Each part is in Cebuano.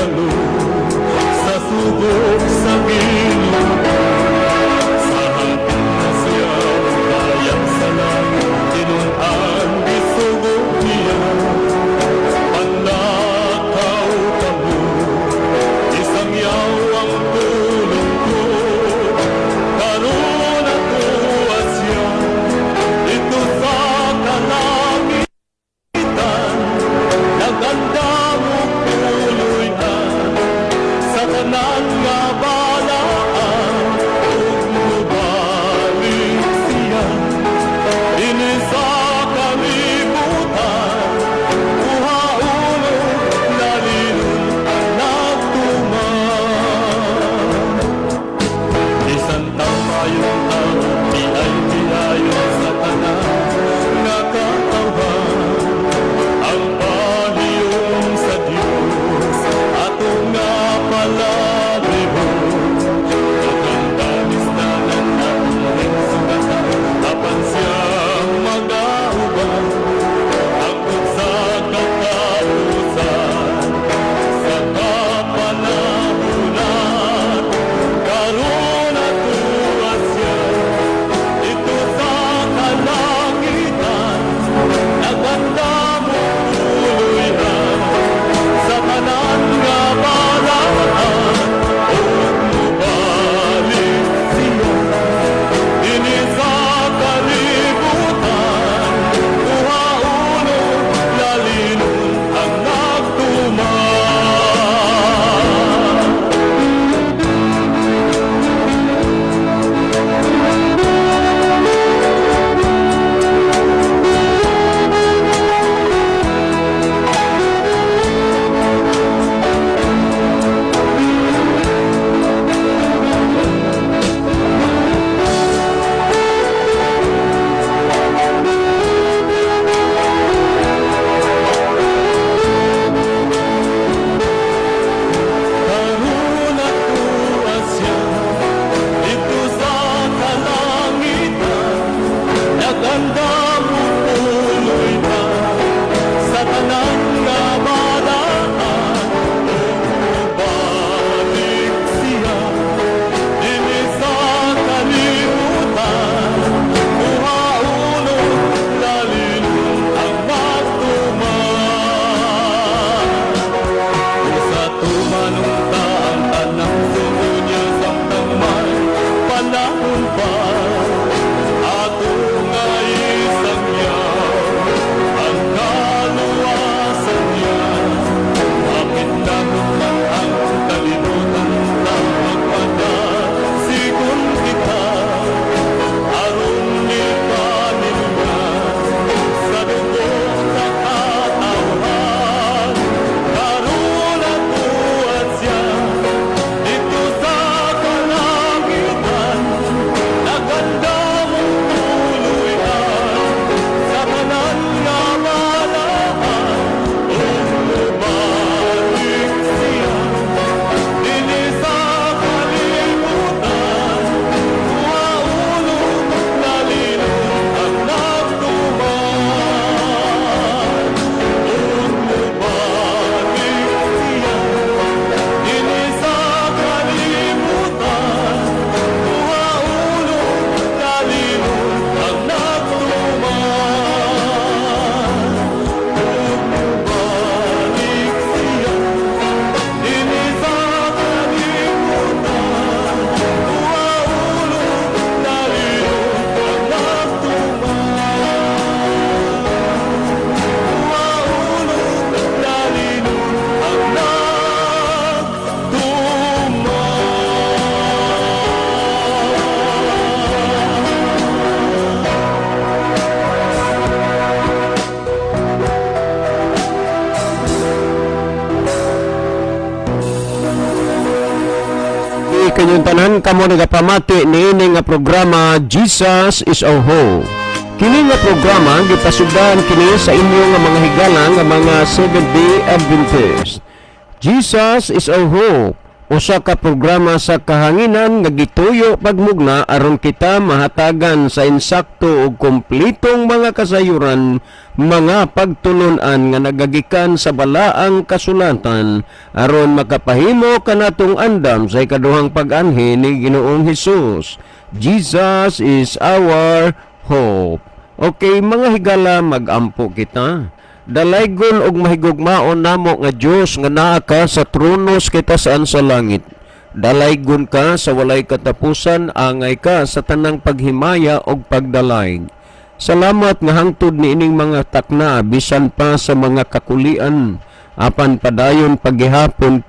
Hibalo sa sugo sa Ginoo. Sa hapit na siya bayang sa langit, tinun-an gisugo niya. Panlakaw kamo, isang yaw ang tulong ko. Karon atoa siya dito sa kalangitan, nagandam og puloy-an sa tanan nga balaan, ug mobalik siya dinhi sa kalibutan, kuhaon og lalinon ang nagtuman. Bisan maayong tao, diay piayon sa tanan nga katawhan. Ang pahiyom sa Dios ato nga palagribon. Daghang kamisdanan atong sugatan, apan siya magauban hangtod sa katapusan, sa kapanahunan. Karon atoa siya dito sa kalangitan, nagandam og puloy-an sa tanan nga balaan, ug mobalik siya dinhi sa kalibutan, kuhaon og lalinon ang nagtuman. Karon atoa siya dito sa kalangitan, nagandam og puloy-an sa tanan nga balaan, ug mobalik siya dinhi sa kalibutan, kuhaon og lalinon ang nagtuman. Sa tumanong ta ang tanang sugo niya samtang may panahon pa, ato nga isangyaw ang kaluwasan niya. Hapit na man ang kalibutan, ta magpadasigon kita, aron ipaningan sa dugo sa katawhan. Karon atoa siya dito sa kalangitan, nagandam og puloy-an sa tanan nga balaan, ug mobalik siya dinhi sa kalibutan, kuhaon og lalinon ang nagtuman. Ug mobalik siya dinhi sa kalibutan, kuhaon og lalinon ang nagtuman. Ug mobalik siya dinhi sa kalibutan, kuhaon og lalinon ang nagtuman. Kuhaon og lalinon ang nagtuman. Kanyong tanan kamo nagapamati niini nga programa Jesus is Our Hope. Kini nga programa gipasugdan kini sa inyo nga mga higala nga mga Seventh-day Adventist. Jesus is our hope. Usa ka programa sa kahanginan nga gituyo pagmugna aron kita mahatagan sa insakto ug kompletong mga kasayuran, mga pagtulon-an nga nagagikan sa Balaang Kasulatan aron makapahimo kanatong andam sa ikaduhang pag-anhi ni Ginoong Hesus. Jesus is our hope. Okay, mga higala, magampo kita. Dalaygon og mahigugmaon namo nga Dios nga naa ka sa trono sa kitasan sa langit. Dalaygon ka sa walay katapusan, angay ka sa tanang paghimaya og pagdalayg. Salamat nga hangtod niining mga takna, bisan pa sa mga kakulian, apan padayon paghihapon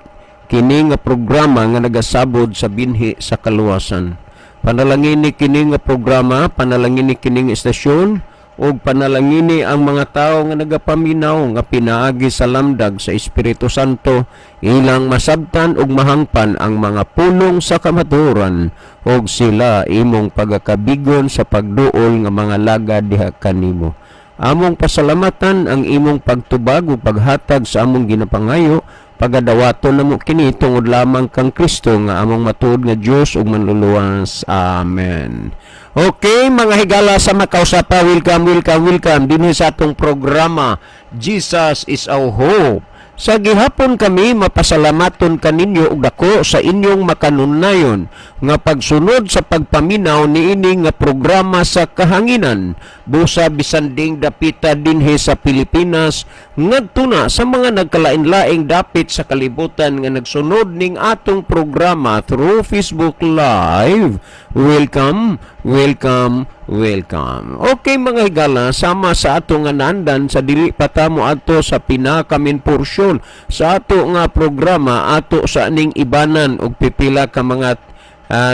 kini nga programa nga nagasabod sa binhi sa kaluwasan. Panalangini kini nga programa, panalangini kini nga istasyon, ug panalangini ang mga tawo nga nagapaminaw nga pinaagi sa lamdag sa Espiritu Santo ilang masabtan ug mahangpan ang mga pulong sa kamatuoran ug sila imong pagakabigon sa pagduol nga mga lagad diha kanimo. Among pasalamatan ang imong pagtubag ug paghatag sa among ginapangayo. Pagadawaton namo kini tungod lamang kang Kristo nga among matuod nga Dios ug Manluluwas. Amen. Okay, mga higala sa makausapa, welcome, welcome, welcome dinhi sa atong programa Jesus is Our Hope. Sa gihapon kami mapasalamaton kaninyo og dako sa inyong makanunayon nga pagsunod sa pagpaminaw niini nga programa sa kahanginan, busa bisan ding dapita dinhi sa Pilipinas ngadto na sa mga nagkalain-laing dapit sa kalibutan nga nagsunod ning atong programa through Facebook Live. Welcome, welcome, welcome. Okay, mga higala, sama sa ato nga naandan, sa dili pa ta mo adto sa pinaka-main portion sa ato nga programa, ato sa ning ibanan og pipila ka mga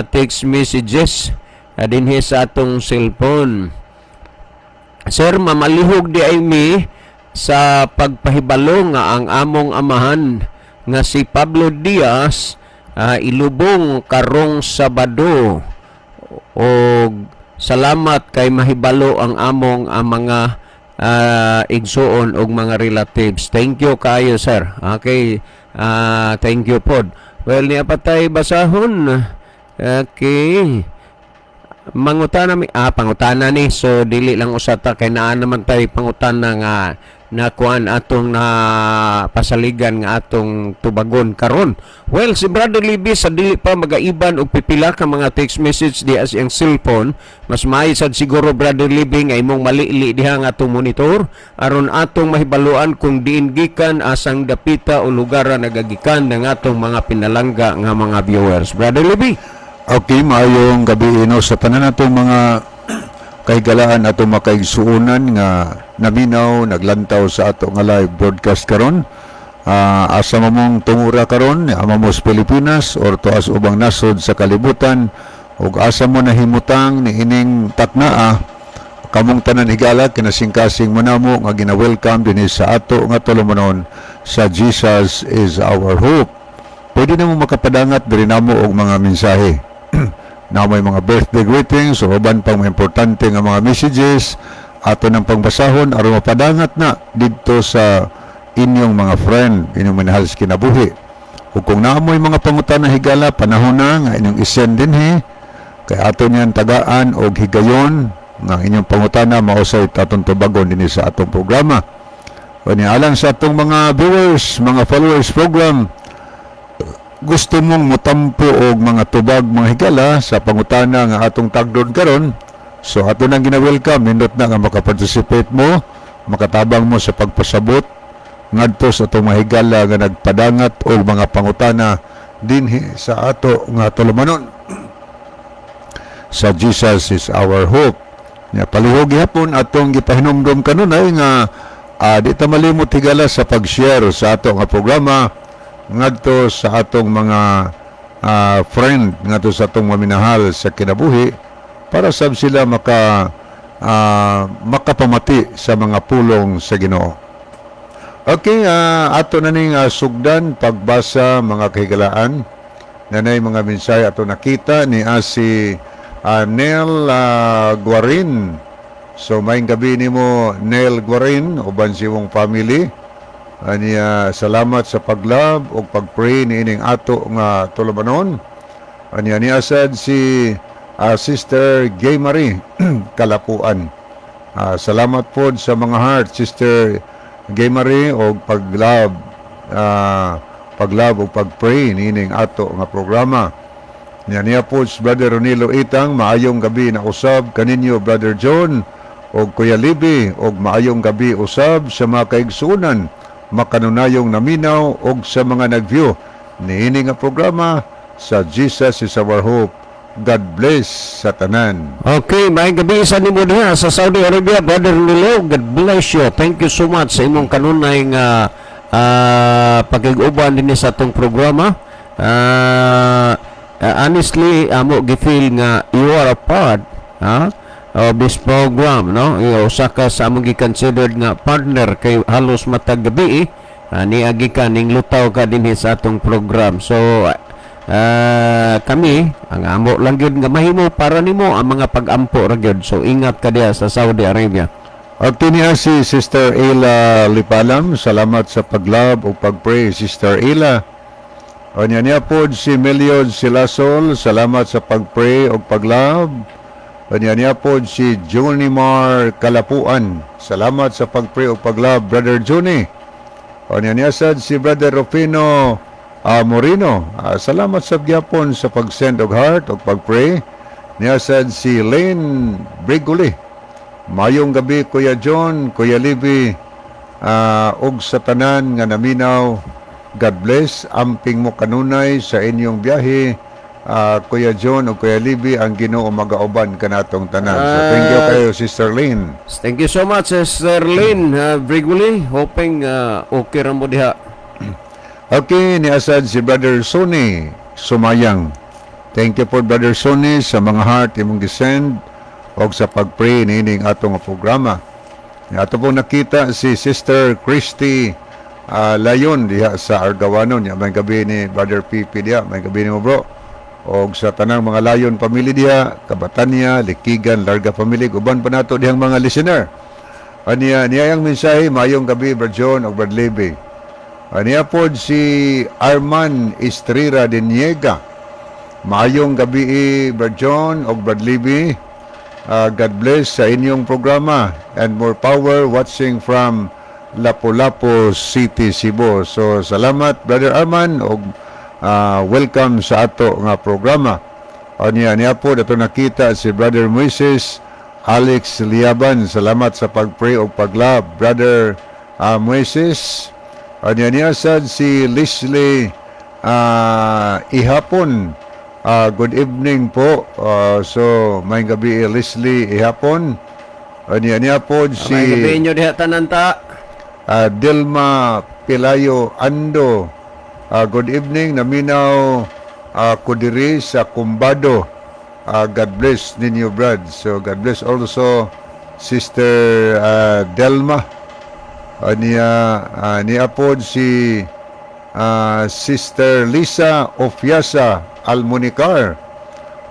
text messages dinhi sa atong cellphone. "Sir, mamalihog di ay mi sa pagpahibalo nga ang among amahan nga si Pablo Diaz ilubong karong Sabado og salamat kay mahibalo ang among ang mga igsuon og mga relatives." Thank you kayo, sir. Okay, thank you pod. Well, niya patay basahon. Okay. Mangutana mi, pangutana ni, so dili lang usa ta kay naa naman tay pangutana nga nakuan atong na pasaligan nga atong tubagon karon. Well, si Brother Libby, sa dili pa magaiban og pipila ka mga text message di as iyang cellphone, mas maayo sad siguro, Brother Libby, nga imong malili diha nga atong monitor aron atong mahibaluan kung diin gikan, asang dapita o lugar nagagikan ng atong mga pinalangga nga mga viewers. Brother Libby. Okay, maayong gabi ino sa tanan natong mga kahigalaan, atong makaigsuonan nga naminaw, naglantaw sa ato nga live broadcast karon. Asa mamong tungura karon, ama mo sa Pilipinas or tuas ubang nasod sa kalibutan ug asa mo nahimutang niining taknaa, kamong tanan higala kinasingkasing mo namo nga gina-welcome dinhi sa ato nga tulumanon sa Jesus is Our Hope. Pwede na mo makapadangat diri namo og mga mensahe na may mga birthday greetings o uban pang mga importante nga mga messages ato ng pangbasahon aron mapadangat na didto sa inyong mga friend, inyong minahal sa kinabuhi. Ug kung naamoy mga pangutana, higala, panahon na nga inyong isend dinhi kay ato niyan tagaan og higayon nga inyong pangutana mausay atong tubagon dinhi sa atong programa. O ni alang sa atong mga viewers, mga followers program, gusto mong mutampo og mga tubag, mga higala, sa pangutana nga atong tagdon karon, so ato nang gina-welcome. Nindot na nga makaparticipate mo, makatabang mo sa pagpasabot ngadto sa atong mga higala nga nagpadangat og mga pangutana dinhi sa ato nga tulumanon sa Jesus is Our Hope. Nya palihog gihapon atong gipahinumdom kanunay nga di ta malimot, higala, sa pag-share sa ato nga programa ngadto sa atong mga friend, ngadto sa atong mga minahal sa kinabuhi para sab sila makapamati sa mga pulong sa Ginoo. Okay, ato na ning sugdan pagbasa, mga kahigalaan. Nanay mga mensahe ato nakita ni si Nel Guarin. So maayong gabi nimo, Nel Guarin, uban sa imong family. Aniya, salamat sa paglove ug pagpray niining ato nga tulumanon. Aniya, niya sad si Sister Gay Marie Kalapuan. Salamat pod sa mga heart, Sister Gay Marie, og paglove ug pagpray niining ato nga programa. Niya niya po si Brother Ronilo Itang, maayong gabi na usab kaninyo, Brother John og Kuya Libi, og maayong gabi usab sa mga kaigsuonan makanunayong naminaw og sa mga nag-view niini nga programa sa Jesus Is Our Hope. God bless sa tanan. Okay, maayong gabi sa nimo diha sa Saudi Arabia, Brother Nilo. God bless you. Thank you so much sa imong kanunay nga pakig-uban dinhi sa atong programa. Honestly, amo gi-feel nga you are a part, ha, of this program, no? Iyo, usa ka sa among gi-considered nga partner kay halos matag gabi eh, niagi ka ning lutaw ka dinhi sa atong program. So, kami ang amo lang gyud nga mahimo para nimo ang mga pag-ampo ra gyud. So ingat ka diha sa Saudi Arabia. At niya si Sister Ayla Lipalam, salamat sa paglove o pagpray, Sister Ayla. O niya niya po si Meliod Silasol, salamat sa pagpray o paglove. O niya niya po si Junimar Kalapuan, salamat sa pagpray o paglove, Brother Juni. O niya niya sad si Brother Rufino Moreno, salamat sa gyapon sa pag-send og heart o pagpray. Niya sad si Lane Briguli. Mayong gabi, Kuya John, Kuya Libby, ug sa tanan nga naminaw. God bless, amping mo kanunay sa inyong biyahe. Kuya John ug Kuya Libby, ang Ginoo magauban kanatong tanan. So thank you kayo, Sister Lynn. Thank you so much, Sister Lynn Briguli. Hoping okay ra mo diha. Okay, ni asad si Brother Sonny Sumayang. Thank you po, Brother Sonny, sa mga heart imong gisend og sa pagpray niining atong programa. Ato pong nakita si Sister Christy Layon diha sa Argawanon. Ya, may gabi ni Brother Pipi diha, may gabi nimo, bro. Og sa tanang mga Layon family diha, Kabatanya, Likigan, Larga family, uban pa nato dihang mga listener. Aniya niya ang mensahe, "Mayong gabi, Brad John og Brad Libby." Aniya pod si Arman Estrera de Niega. "Maayong gabi, Brad John og Brad Libby. God bless sa inyong programa and more power, watching from Lapu-Lapu City, Cebu." So salamat, Brother Arman, og welcome sa ato nga programa. Aniya niya po dato nakita si Brother Moises Alex Liaban. Salamat sa pag-pray og paglove, Brother Moises. Aniya niya sad si Leslie Ihapon. Good evening po. So, may gabi, Leslie Ihapon. Aniya niya po si May gabi inyo diha tanan ta. Delma Pilayo Ando. "Good evening, naminaw ko diri sa Kumbado. God bless ninyo, Brad." So God bless also, Sister Delma. Niya pod si Sister Lisa Ofiasa Almunicar.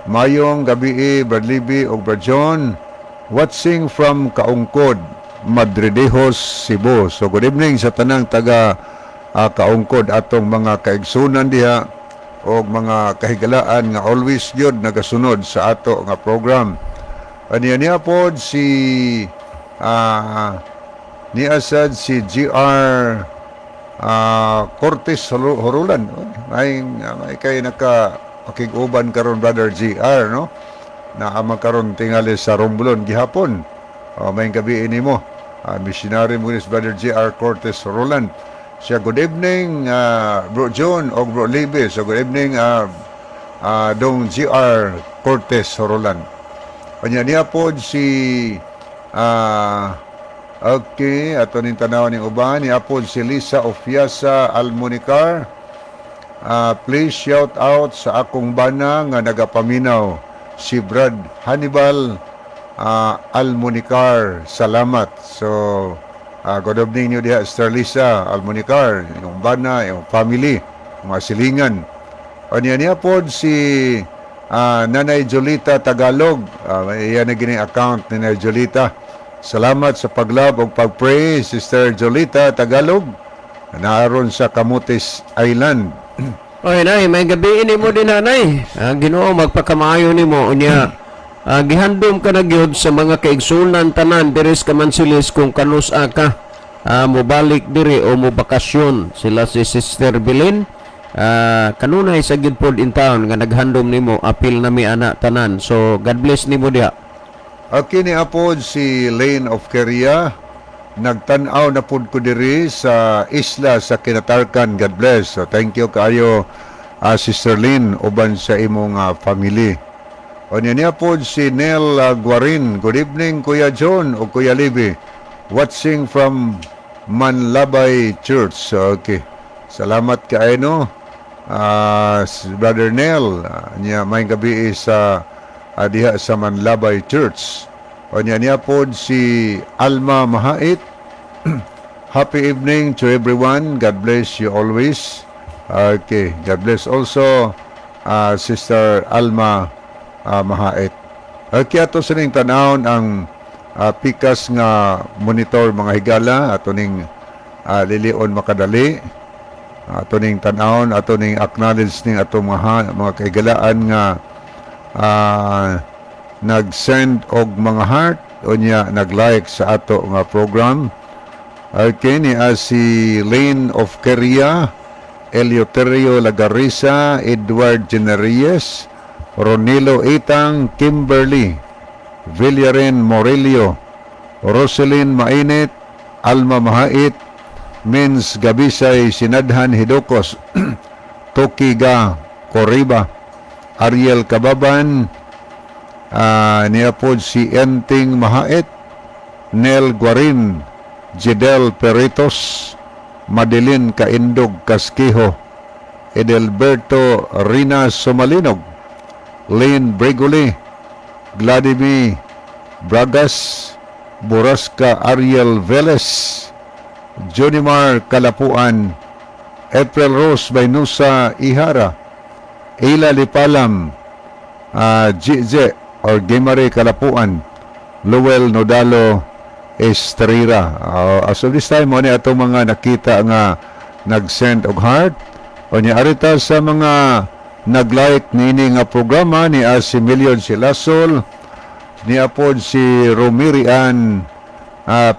"Mayong gabi, Brad Libby ug Brad John. Watching from Kaungkod, Madridejos, Cebu." So good evening sa tanang taga Kaungkod, atong mga kaigsunan diha og mga kahigalaan nga always gyud nagasunod sa ato nga program. Aniya niya pod si niya sad si GR Cortez Horulan. May kay naka pakig-uban karon, Brother GR, no? Naama karon tingali sa Romblon gihapon. May gabi ini mo. Missionary mo ni Brother GR Cortez Roland. Siya, "Good evening, Bro John og Bro Libby." So good evening, Dong GR Cortez Roland. Kanya niya pod si okay, ato ning tanaw ning uban, niya pod si Lisa Ofiasa Almunicar. "Please shout out sa akong bana nga nagapaminaw, si Brad Hannibal Almunicar. Salamat." So, good evening niyo diha, Sister Lisa Almunicar, yung bana, yung family, mga silingan. O niya niya pod si Nanay Jolita Tagalog. Iyan na gini account ni Nanay Jolita. Salamat sa paglove ug pagpray, Sister Jolita Tagalog. Naaron sa Camotes Island. Oy, nay, maayong gabii nimo din, nay. Ang Ginoo magpakamaayo nimo unya. Gihandom ka na gyud sa mga kaigsunan tanan diri sa Kamansilis kung kanus-a ka mobalik diri o mo bakasyon sila si Sister Belin. Kanunay sa gyud pod in town nga naghandom nimo, apil nami ana tanan. So God bless nimo diha. Okay, ni apod si Lane of Korea. Nagtan-aw na pud ko diri sa isla sa Kinatarkan. God bless. So thank you kaayo, Sister Lynn, uban sa imong family. O niya niya pod si Nel Guarin. Good evening, Kuya John o Kuya Libby. Watching from Manlabay Church. So, okay. Salamat kaayo, no. Brother Nel, niya maayong gabii sa diha sa Manlabay Church. O niya niya pod si Alma Mahait. Happy evening to everyone. God bless you always. Okay. God bless also Sister Alma Mahait. Okay, ato sa ning tanawon ang pikas nga monitor, mga higala, ato ning lilion makadali. Ato ning tanawon, ato ning acknowledge ning ato mga kahigalaan nga nag-send og mga heart unya nag-like sa ato nga program. Okay, ni si Lane of Korea, Eleuterio Lagarisa, Edward Generries, Ronilo Itang, Kimberly, Villarin Morelio, Roselyn Mainit, Alma Mahait, Mins Gabisay Sinadhan Hidokos, Tokiga Koriba, Ariel Kababan, niya po si Enting Mahait, Nel Guarin, Jidel Peritos, Madeline Kaindog Kaskiho, Edelberto Rina Somalinog, Lynn Brigoli, Vladimir Bragas, Borasca Ariel Velez, Junimar Kalapuan, April Rose Baynusa Ihara, Ila Lipalam, GJ or Gimare Kalapuan, Lowell Nodalo Estrera. As of this time, mo ni atong mga nakita nga nag-send og heart. O niya arita sa mga nag-like niini nga programa ni si Million Silasol, ni apod si Romirian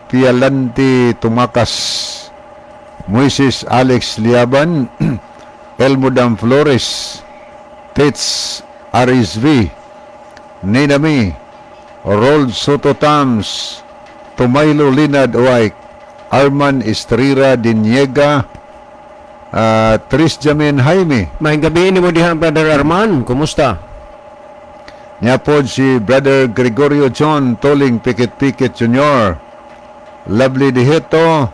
Pialanti Tumakas, Moises Alex Liaban, Elmodam Flores, Tits Arizvi, Ninami, Rold Soto Tams, Tumaylo Linad Oaik, Arman Estrera Diniega, Tris Jamin Jaime. Maayong gabii nimo diha, Brother Arman. Kumusta? Niya pod si Brother Gregorio John Toling Pikit Pikit Jr., Lovely Dihito,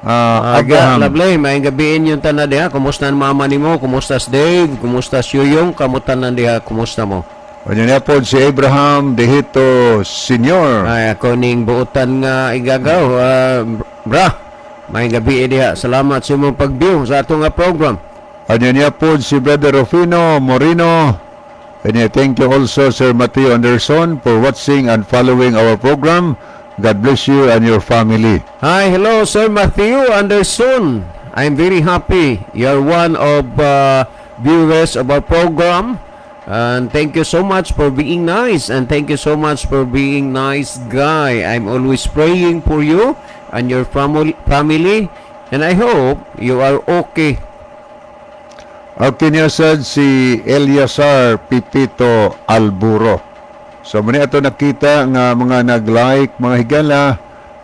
Aga, Abraham. Lovely, maayong gabii yung tanan diha. Kumusta ang mama nimo? Kumusta si Dave? Kumusta si Yuyong? Kamutan na diha? Kumusta mo? O niya pod si Abraham Dihito Sr. Ay, ako ning buotan nga igagaw. Bra, maayong gabii diha. Salamat sa imong pag-view sa atong nga program. Ano niya po si Brother Rufino Morino. And thank you also, Sir Mateo Anderson, for watching and following our program. God bless you and your family. Hi, hello, Sir Matthew Anderson. I'm very happy. You're one of viewers of our program. And thank you so much for being nice. And thank you so much for being nice guy. I'm always praying for you and your family. And I hope you are okay. Okay niya sad si Eliasar Pipito Alburo. So muna ato nakita nga mga nag-like, mga higala.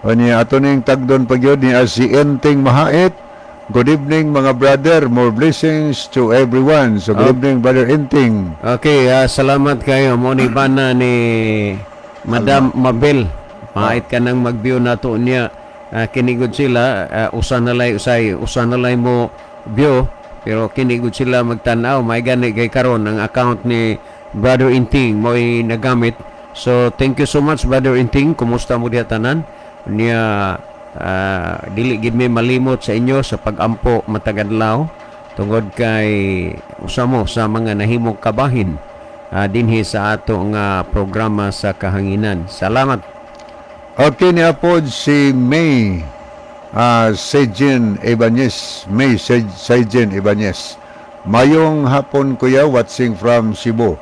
O niya ato ning tagdon pagyod ni si Enting Mahait. Good evening, mga brother. More blessings to everyone. So good Oh. evening, Brother Enting. Okay, salamat kayo. Mo ni bana ni Madam Mabel. Mahait ka nang mag-view nato niya. Kinigod sila, usa na lay usay, usa na lay mo view, pero kinigod sila magtan-aw. May gani kay karon ang account ni Brother Inting mo'y nagamit. So thank you so much, Brother Inting. Kumusta mo diha tanan? Niya dili gid mi malimot sa inyo sa pag-ampo matag adlaw tungod kay usa mo sa mga nahimong kabahin dinhi sa ato nga programa sa kahanginan. Salamat. Okay niya pod si May Sejin Ibanez, May Sejin Ibanez. "Mayong hapon, kuya, watching from Cebu.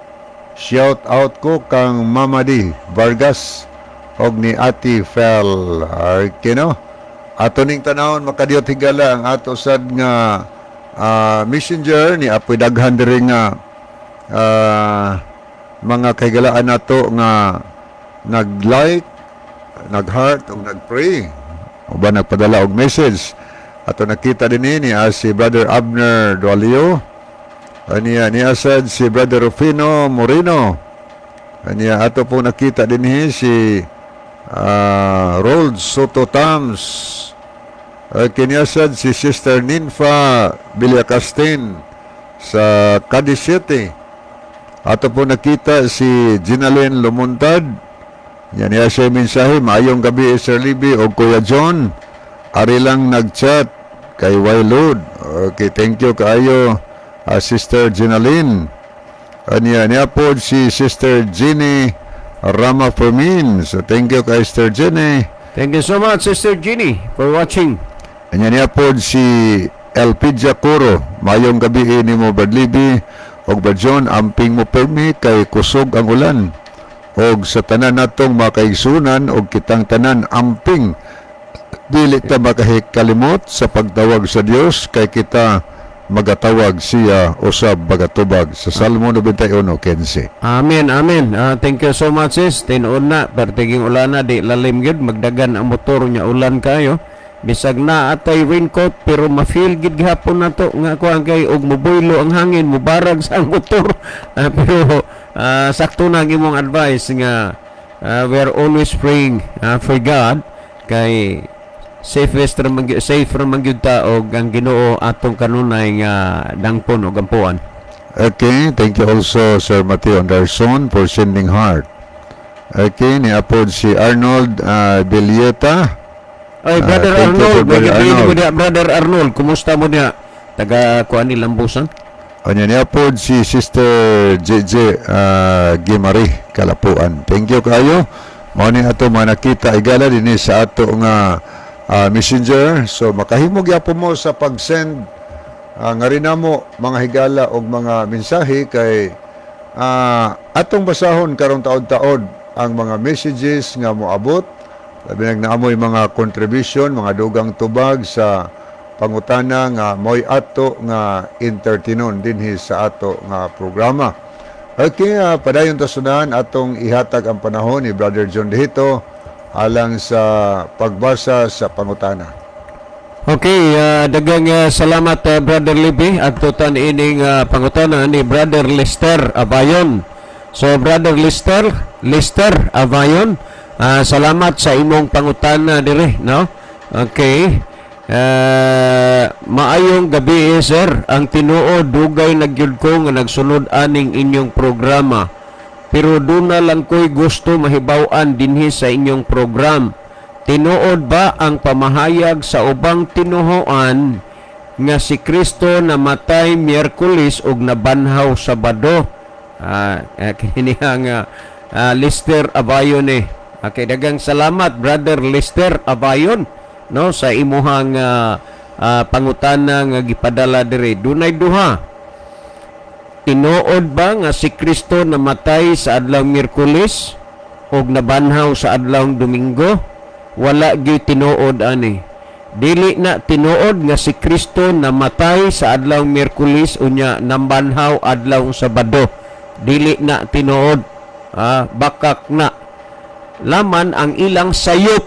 Shout out ko kang Mamadi Vargas og ni Ate Fel." Okay, no? Ato ning tanawon, makadiyot, higala, ang ato sad nga messenger ni apoy daghan diri nga mga kahigalaan nato nga nag-like, nag-heart ug nag-pray o ba nagpadala og message. Ato nakita din ni si Brother Abner Dualio. Aniya niya sad si Brother Rufino Moreno. Aniya ato po nakita din si Rold Soto Tams. Kiniya sad si Sister Ninfa Villacastin sa Cadiz City. Ato po nakita si Ginalyn Lumuntad. Yan niya siya mensahe. "Maayong gabi, Sir Libby o Kuya John. Ari lang nag-chat kay Waylod." Okay, thank you kaayo, Sister Ginalyn. Aniya niya po si Sister Jenny Rama Fermin. So thank you kay Sister Jenny. Thank you so much, Sister Jenny, for watching. Anya niya po si Elpidia Coro. "Mayong gabi ni mo, Brad Libby og Brad John, amping mo permi kay kusog ang ulan. Og sa tanan natong makaigsunan og kitang tanan, amping. Dili ta makahikalimot sa pagtawag sa Dios kay kita magatawag, siya usab magatubag," sa Salmo 91:15. Amen, amen. Thank you so much, sis. Tinuod na, pertiging ulan na, di lalim gyud, magdagan ang motor niya, ulan kayo. Bisag na atay raincoat pero ma-feel gid gihapon nato nga kuan kay og mubuylo ang hangin, mubarag sa motor. Pero sakto na ang imong advice nga we are always praying for God kay safest ra man safe ra man gyud ta og ang Ginoo atong kanunay nga dangpon og ampuan. Okay, thank you also, Sir Mateo Anderson, for sending heart. Okay, niapod si Arnold Villeta. Oy, Brother Thank you Arnold, for Brother may gabi mo Arnold. diha, Brother Arnold. Kumusta mo diha? Taga kuan ni Lambusan? Anya niapod si Sister JJ Gimari Kalapuan. Thank you kayo. Mao ni ato mga nakita, igala, dinhi sa ato nga messenger. So makahimo gyapon mo sa pag-send nga rin namo, mga higala, og mga mensahe kay atong basahon karong taod-taod ang mga messages nga moabot, labi nag naamoy mga contribution, mga dugang tubag sa pangutana nga mo'y ato nga entertainon dinhi sa ato nga programa. Okay, padayon ta sudan atong ihatag ang panahon ni Brother John Dihito alang sa pagbasa sa pangutana. Okay, daghang salamat, Brother Libby, at tutan ining pangutana ni Brother Lester Abayon. So Brother Lester, Lester Abayon, salamat sa imong pangutana dire, no? Okay. "Maayong gabi eh, sir. Ang tinuod, dugay na gyud ko nga nagsunod aning inyong programa. Pero duna lang ko'y gusto mahibaw-an dinhi sa inyong program. Tinuod ba ang pamahayag sa ubang tinuhoan nga si Kristo namatay Miyerkules ug nabanhaw Sabado?" Kini ang Lister Abayon eh. Okay, daghang salamat, Brother Lister Abayon, no, sa imuhang pangutana nga gipadala diri. Dunay duha. Tinuod ba nga si Kristo namatay sa adlaw Miyerkules ug nabanhaw sa adlaw Domingo? Wala gyud tinuod ani. Dili na tinuod nga si Kristo namatay sa adlaw Miyerkules unya nambanhaw adlaw Sabado. Dili na tinuod. Bakak na. Laman ang ilang sayop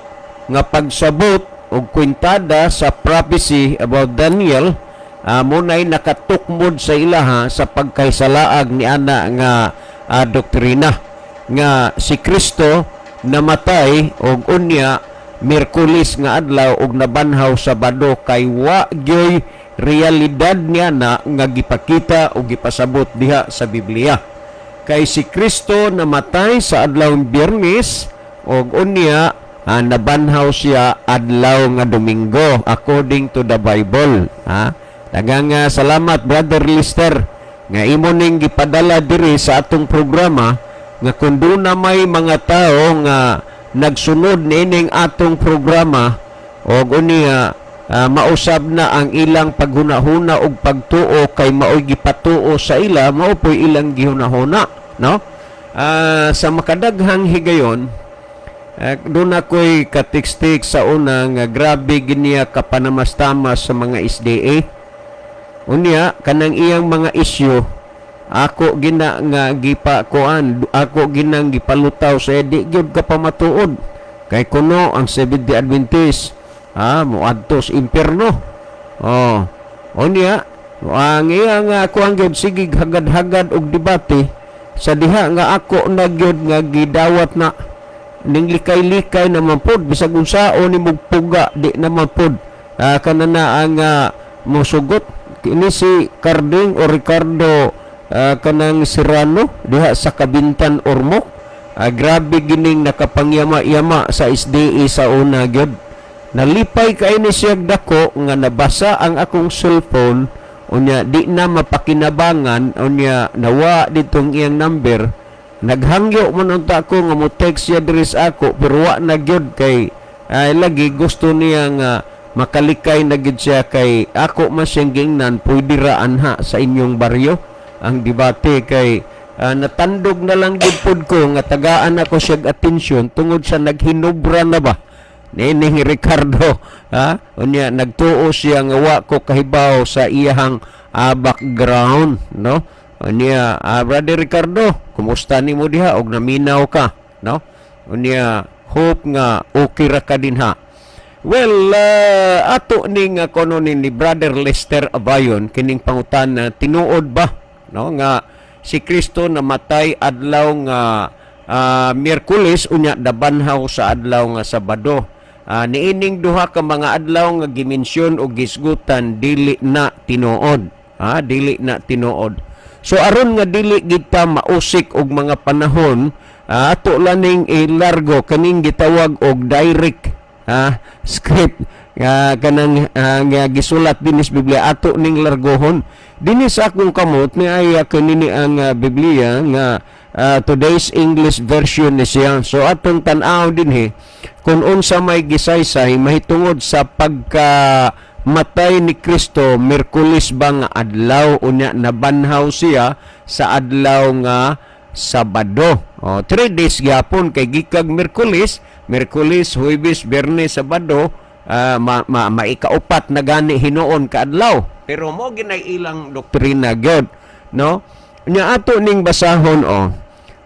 nga pagsabot og kwintada sa prophecy about Daniel, munay nakatukmod sa ilaha sa pagkahisalaag ni ana nga doktrina nga si Kristo namatay og unya Miyerkules nga adlaw og nabanhaw Sabado, kay wa gyoy realidad niya na nga gipakita o gipasabot diha sa Biblia. Kay si Kristo namatay sa adlaw Biyernes og unya nabanhaw siya adlaw nga Domingo according to the Bible. Ha? Daghang salamat, Brother Lister, nga imo ning gipadala diri sa atong programa nga kung duna may mga tao nga nagsunod niining atong programa. Og unya mausab na ang ilang paghunahuna og pagtuo kay maoy gipatuo sa ila, mao po'y ilang gihunahuna, no? Sa makadaghang higayon, doon ako'y katikstik sa una nga grabe giniya kapanamastamas sa mga SDA. Unya kanang iyang mga isyu, ako gina nga gipakuan, ako ginang gipalutaw sa di gyud ka pamatuod kay kuno ang Seventh-day Adventist moadto sa impierno. Oh, unya ang iya nga ako ang gyud sige hagad-hagad og debate sa diha nga ako na gyud nga gidawat na ning likay-likay naman pod, bisag unsaon ni puga, di naman pod kanana ang mosugot. Kini si Carding o Ricardo kanang Serrano diha sa Kabintan, Ormoc. Grabe gining nakapangyama-yama sa SDA sa una gyud. Nalipay kay ni siya dako nga nabasa ang akong cellphone. Unya di na mapakinabangan, unya nawa ditong iyang number. Naghangyo man unta ko nga mo text siya diri sa ako, pero wa na gyud kay ay lagi gusto niya nga makalikay na gyud siya kay ako man siyang gingnan, pwede ra anha sa inyong baryo ang debate kay natandog na lang gyud pud ko nga tagaan ako siya atensyon tungod sa naghinubra na ba nining Ricardo, ha. Unya nagtuo siya nga wa ko kahibaw sa iyahang background, no? Unya, Brother Ricardo, kumusta nimo diha og naminaw ka, no? Unya hope nga okay ra ka dinha. Well, ato ning kuno ni Brother Lester Abayon kining pangutana, tinuod ba, no, nga si Kristo namatay adlaw nga Miyerkules unya dabanhaw sa adlaw nga Sabado? Niining duha ka mga adlaw nga gimensyon o gisgutan, dili na tinuod. Ha, dili na tinuod. So aron nga dili kita mausik og mga panahon, ato laning ilargo kaning gitawag og direct script nga kanang nga gisulat dinis Biblia, ato ning largohon. Dinhi sa akong kamot ni ay kanini ang Biblia nga Today's English Version ni siya. So atong tan-aw dinhi kung unsa may gisaysay mahitungod sa pagka matay ni Kristo, Miyerkules ba nga adlaw unya nabanhaw siya sa adlaw nga Sabado. O, 3 days gyapon kay gikag Miyerkules, Miyerkules, Huwebes, Biyernes, Sabado, ma, ma, maikaupat na gani hinuon ka adlaw. Pero mo ginay ilang doktrina gyud, no? Nya ato ning basahon o.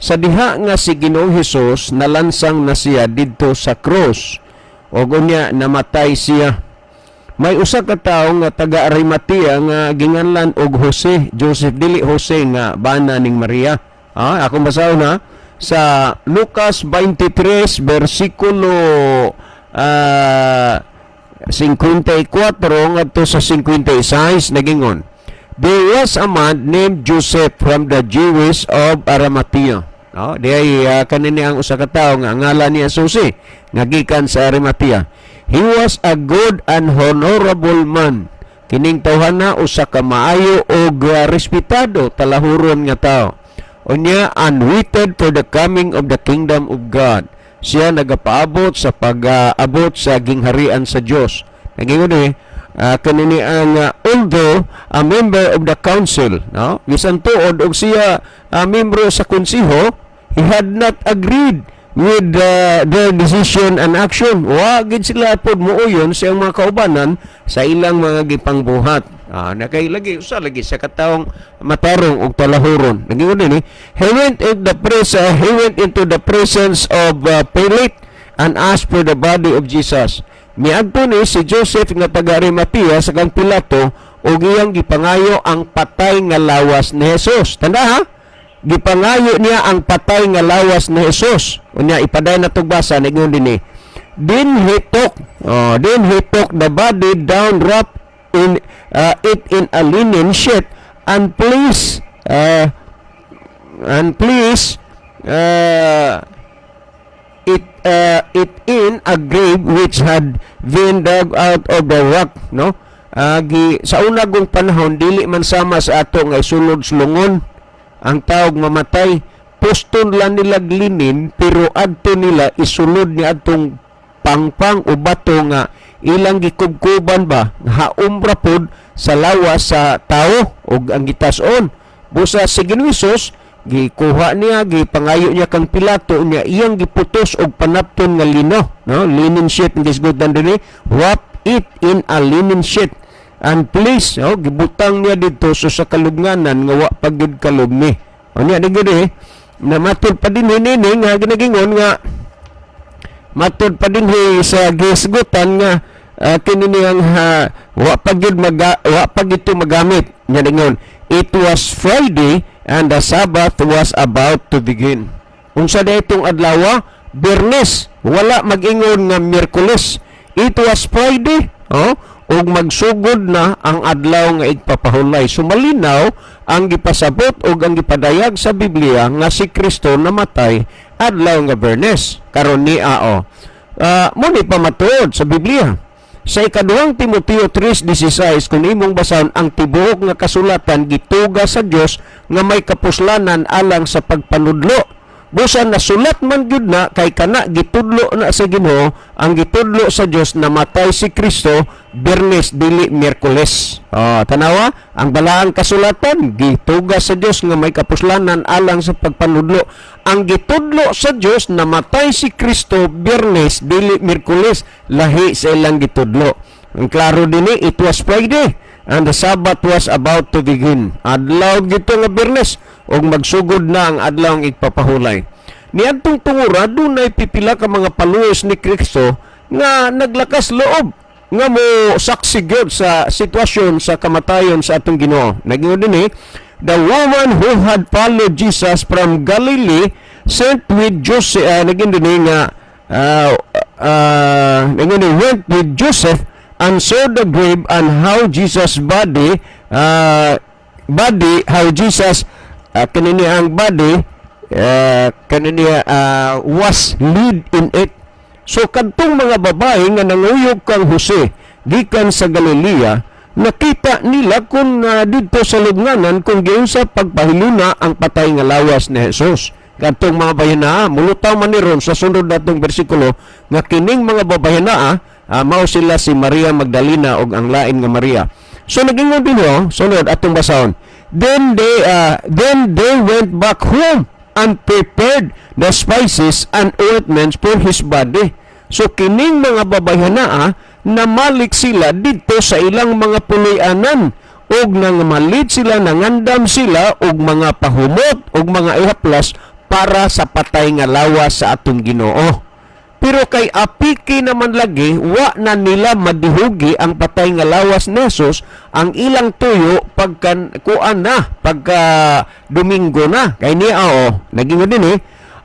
Sa diha nga si Ginoong Hesus nalansang na siya didto sa krus ug unya namatay siya. May usa ka tawo nga taga Arimatea nga ginganlan og Jose, Joseph, dili Jose nga bana ning Maria. Akong basahon ha sa Lucas 23 bersikulo 54 ngadto sa 56, nagingon. There was a man named Joseph from the Jewish of Arimathea. No, di ay kanini ang usa ka tawo nga ang ngalan niya Jose nga gikan sa Arimathea. He was a good and honorable man. Kining tawhana usa ka maayo og respetado, talahuron nga tao. Unya and waited for the coming of the kingdom of God. Siya nagapaabot sa pag-abot sa gingharian sa Dios. Nagingon eh, kanini ang although a member of the council, no? Bisan tuod og siya membro sa konseho, he had not agreed with their decision and action. Wa gid sila pod muuyon sa iyang mga kaubanan sa ilang mga gipangbuhat. Nakay lagi usa lagi sa katawong matarong og talahuron. Nagingon din eh, he went into the presence of Pilate and asked for the body of Jesus. Miadto ni si Joseph nga taga Arimatea sa kang Pilato ug iyang gipangayo ang patay nga lawas ni Jesus. Tanda ha? Gipangayo niya ang patay nga lawas ni Jesus. Unya ipadayon na basa, ningon dinhi. Then he took the body down, wrapped in it in a linen sheet and place it in a grave which had been dug out of the rock, no? Gi, sa una gong panahon, dili man sama sa ato nga isulod sulungon ang tawag mamatay, puston lang nila linen, pero adto nila isulod ni adtong pangpang o bato nga Ilang gikubkuban ba, haom ra pod sa lawas sa tao ug ang gitas-on. Busa si Ginoo Hesus, gikuha niya, gipangayo niya kang Pilato niya, iyang giputos og panapton nga lino, no? Linen sheet ang gisgutan dinhi, wrap it in a linen sheet and place, oh, gibutang niya didto so sa kalubnganan nga wa pa gyud kalubni. Unya ni gyud eh, na matud pa din nini nga ginagingon nga matud pa din sa gisgutan nga kini niyang wa pa gyud wa pa gyud to magamit. Nya dingon, it was Friday and the Sabbath was about to begin. Unsa da itong adlaw? Biyernes. Wala mag-ingon nga Miyerkules. It was Friday, oh, ug magsugod na ang adlaw nga igpapahulay. So malinaw ang gipasabot ug ang gipadayag sa Biblia nga si Kristo namatay adlaw nga Biyernes. Karon ni ao. Mo ni pamatuod sa Biblia. Sa ikaduhang Timoteo 3:16, kung imong basahon, ang tibuok nga kasulatan gituga sa Dios nga may kapuslanan alang sa pagpanudlo. Busa nasulat man gyud na kay kana gitudlo na sa Ginoo, ang gitudlo sa Dios, namatay si Kristo Biyernes, dili Miyerkules. Oh, tanawa, ang balaang kasulatan gituga sa Dios nga may kapuslanan alang sa pagpanudlo. Ang gitudlo sa Dios, namatay si Kristo Biyernes, dili Miyerkules, lahi sa ilang gitudlo. Ang klaro dinhi, it was Friday and the Sabbath was about to begin. Adlaw gito nga Biyernes ug magsugod na ang adlaw ang igpapahulay. Niadtong tungura, dunay pipila ka mga followers ni Kristo nga naglakas loob nga mo saksi gyud sa sitwasyon sa kamatayon sa atong Ginoo. Nagingon dinhi, the woman who had followed Jesus from Galilee sent with Joseph, naging dinhi nga naging dinhi, went with Joseph and saw the grave and how Jesus body body how Jesus kanini ang body kanini was laid in it. So kadtong mga babae nga nanguyog kang Jose gikan sa Galilea, nakita nila kung didto sa lubnganan kung giunsa pagpahiluna ang patay nga lawas ni Jesus. Kadtong mga bayana, mulutaw man ni ron sa sunod natong bersikulo nga kining mga babayana mao sila si Maria Magdalena ug ang lain nga Maria. So nagingon din ho, sunod atong basahon. Then they went back home and prepared the spices and ointments for his body. So kining mga babayhana, namalik sila didto sa ilang mga puloy-anan ug nangamalit sila, nangandam sila og mga pahumot og mga ihaplas para sa patay nga lawas sa atong Ginoo. Pero kay apiki naman lagi, wa na nila madihugi ang patay nga lawas ni Jesus, ang ilang tuyo pagka kuan na, pagka Domingo na. Kay niya o, naging din eh,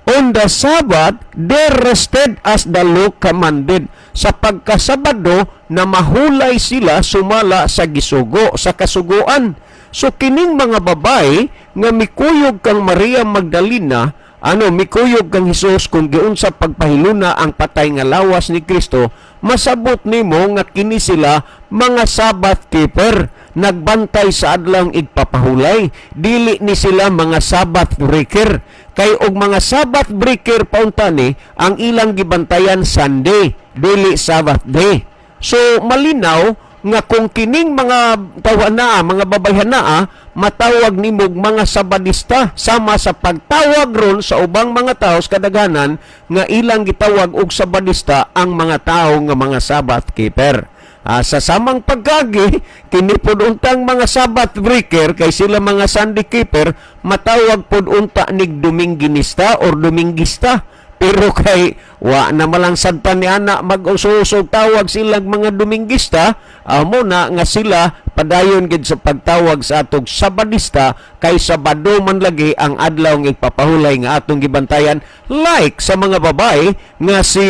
on the Sabbath, they rested as the law commanded. Sa pagkasabado, na mahulay sila sumala sa gisugo, sa kasuguan. So kining mga babae nga mikuyog kang Maria Magdalena, ano, mikuyog kang Hesus kung giunsa pagpahiluna ang patay nga lawas ni Kristo, masabot nimo nga kini sila mga Sabbath keeper, nagbantay sa adlawng igpapahulay. Dili ni sila mga Sabbath breaker. Kay og mga Sabbath breaker paunta ni, ang ilang gibantayan Sunday, dili Sabbath day. So malinaw nga kung kining mga tawa na, mga babayhan na, matawag nimog mga Sabadista, sama sa pagtawag ron sa ubang mga tao sa kadaghanan nga ilang gitawag og Sabadista ang mga tao nga mga Sabbath keeper. Sa samang pagkagi, kini pod untang mga Sabbath breaker kay sila mga Sunday keeper, matawag pod unta nig Dominginista or Domingista. Pero kay wa na malang sadtan ni ana mag-usog tawag silang mga Domingista, mo na nga sila padayon gid sa pagtawag sa atong Sabadista kay Sabado man lagi ang adlaw nga ipapahulay nga atong gibantayan, like sa mga babae nga si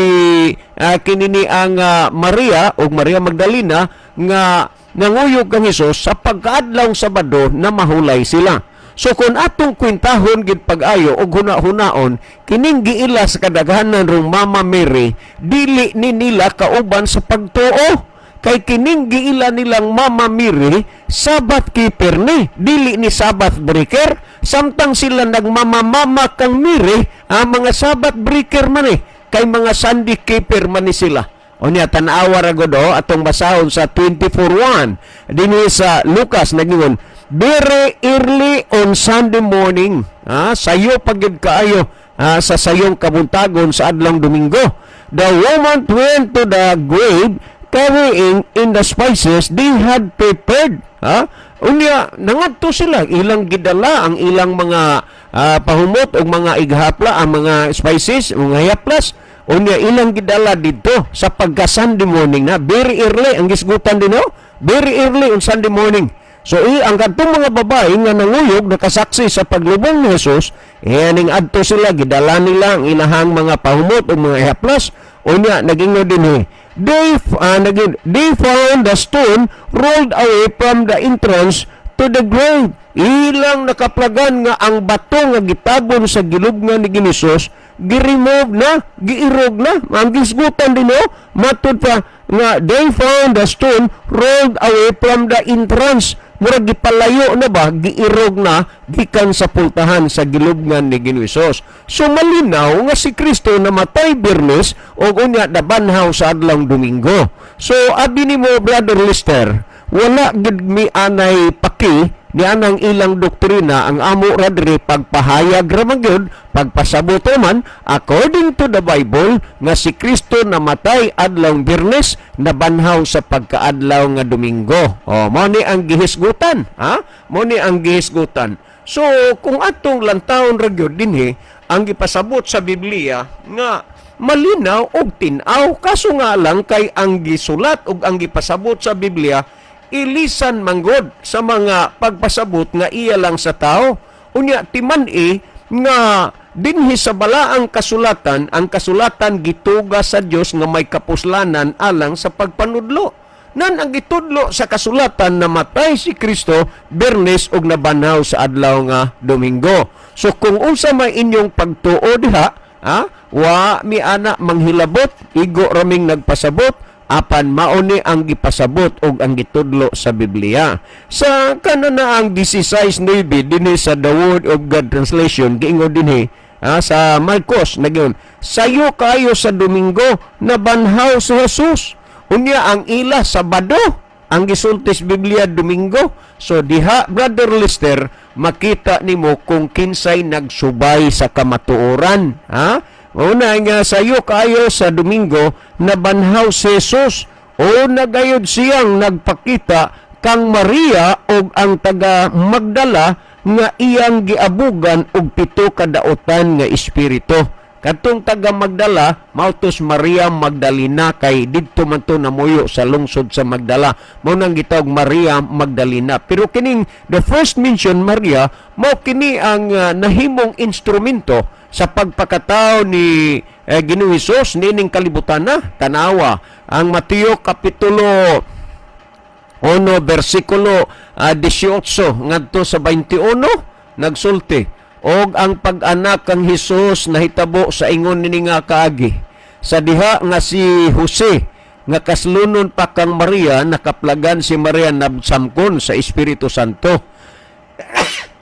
kinini ang Maria ug Maria Magdalena nga nanguyog kang Hesus sa pagkaadlaw Sabado na mahulay sila. So kung atong kwentahon gid pag-ayo og huna-hunaon, kining giila sa kadaghanan rong Mama Mary, dili ni nila kauban sa pagtuo. Kay kining giila nilang Mama Mary, Sabbath keeper ni, dili ni Sabbath breaker. Samtang sila nagmamamama kang Mary, ang mga Sabbath breaker man eh, kay mga Sunday keeper man ni sila. Unya tan-awa ra gud oh, atong basahon sa 24:1 dinhi sa Lucas. Nagingon, "Very early on Sunday morning," ha, sayo pa gyud kaayo sa sayong kabuntagon sa adlong Domingo, "the woman went to the grave carrying in the spices they had prepared." Ha, unya nangadto sila, ilang gidala ang ilang mga pahumot og mga ighapla, ang mga spices, mga hiyaplas. Unya ilang gidala didto sa pagka Sunday morning na, very early ang gisgutan din, no? Very early on Sunday morning. So ang kadtong mga babae nga nanguyog, nakasaksi sa paglubong ni Jesus, eh, ning adto sila, gidala nila ang ilahang mga pahumot o mga hiyaplas. Unya nagingon dinhi, they found the stone rolled away from the entrance to the grave. Ilang nakaplagan nga ang bato nga gitabon sa gilubngan ni Ginesus, gi-remove na, giirog na. Ang gisgutan din, no, matud pa nga they found the stone rolled away from the entrance. Murag gipalayo na ba, giirog na gikan sa pultahan sa gilubngan ni Ginoong Hesus. So malinaw nga si Kristo namatay Biyernes ug unya nabanhaw sa adlawng Domingo. So abi nimo, Brother Lister, wala gid mi anay paki ni anang ilang doktrina. Ang amo ra diri, pagpahayag ra man gyud, pagpasabot man according to the Bible nga si Kristo namatay adlawng Biyernes, nabanhaw sa pagkaadlaw nga Domingo. Oh, mo ni ang gihisgutan, ha, mo ni ang gihisgutan. So kung atong lantawon ra gyud dinhi ang gipasabot sa Biblia nga malinaw og tin-aw, kaso nga lang kay ang gisulat ug ang gipasabot sa Biblia ilisan manggod sa mga pagpasabot nga iya lang sa tao. Unya timan-i nga dinhi sa balaang kasulatan, ang kasulatan gituga sa Dios nga may kapuslanan alang sa pagpanudlo. Nan ang gitudlo sa kasulatan, namatay si Kristo Biyernes ug nabanhaw sa adlaw nga Domingo. So kung unsa may inyong pagtuo diha, ha, wa mi ana manghilabot, igo raming nagpasabot, apan mao ni ang gipasabot og ang gitudlo sa Biblia. Sa kanana ang 16:9 dinhi sa The Word of God Translation, giingon dinhi sa Marcos, nagyon, sayo kayo sa Domingo nabanhaw si Jesus. Unya ang ila, Sabado ang gisulti sa Biblia, Domingo. So diha, Brother Lister, makita nimo kung kinsay nagsubay sa kamatuoran, ha. Una nga sayo kayo sa Domingo nabanhaw si Jesus o nagayod siyang nagpakita kang Maria og ang taga Magdala nga iyang giabugan og pito kadaotan nga espiritu. Katong taga Magdala mao tos Maria Magdalena, kay didto man to namuyo sa lungsod sa Magdala. Mao nang gitawag Maria Magdalena. Pero kining the first mention Maria, mao kini ang nahimong instrumento sa pagpakatao ni Ginoong Hesus nining kalibutan na. Tanawa ang Mateo kapitulo 1 bersikulo 18 ngadto sa 21, nagsulti, "Og ang pag-anak kang Hesus nahitabo sa ingon nini nga kaagi. Sa diha nga si Jose nga kaslunon pa kang Maria, nakaplagan si Maria nabsamkon sa Espiritu Santo.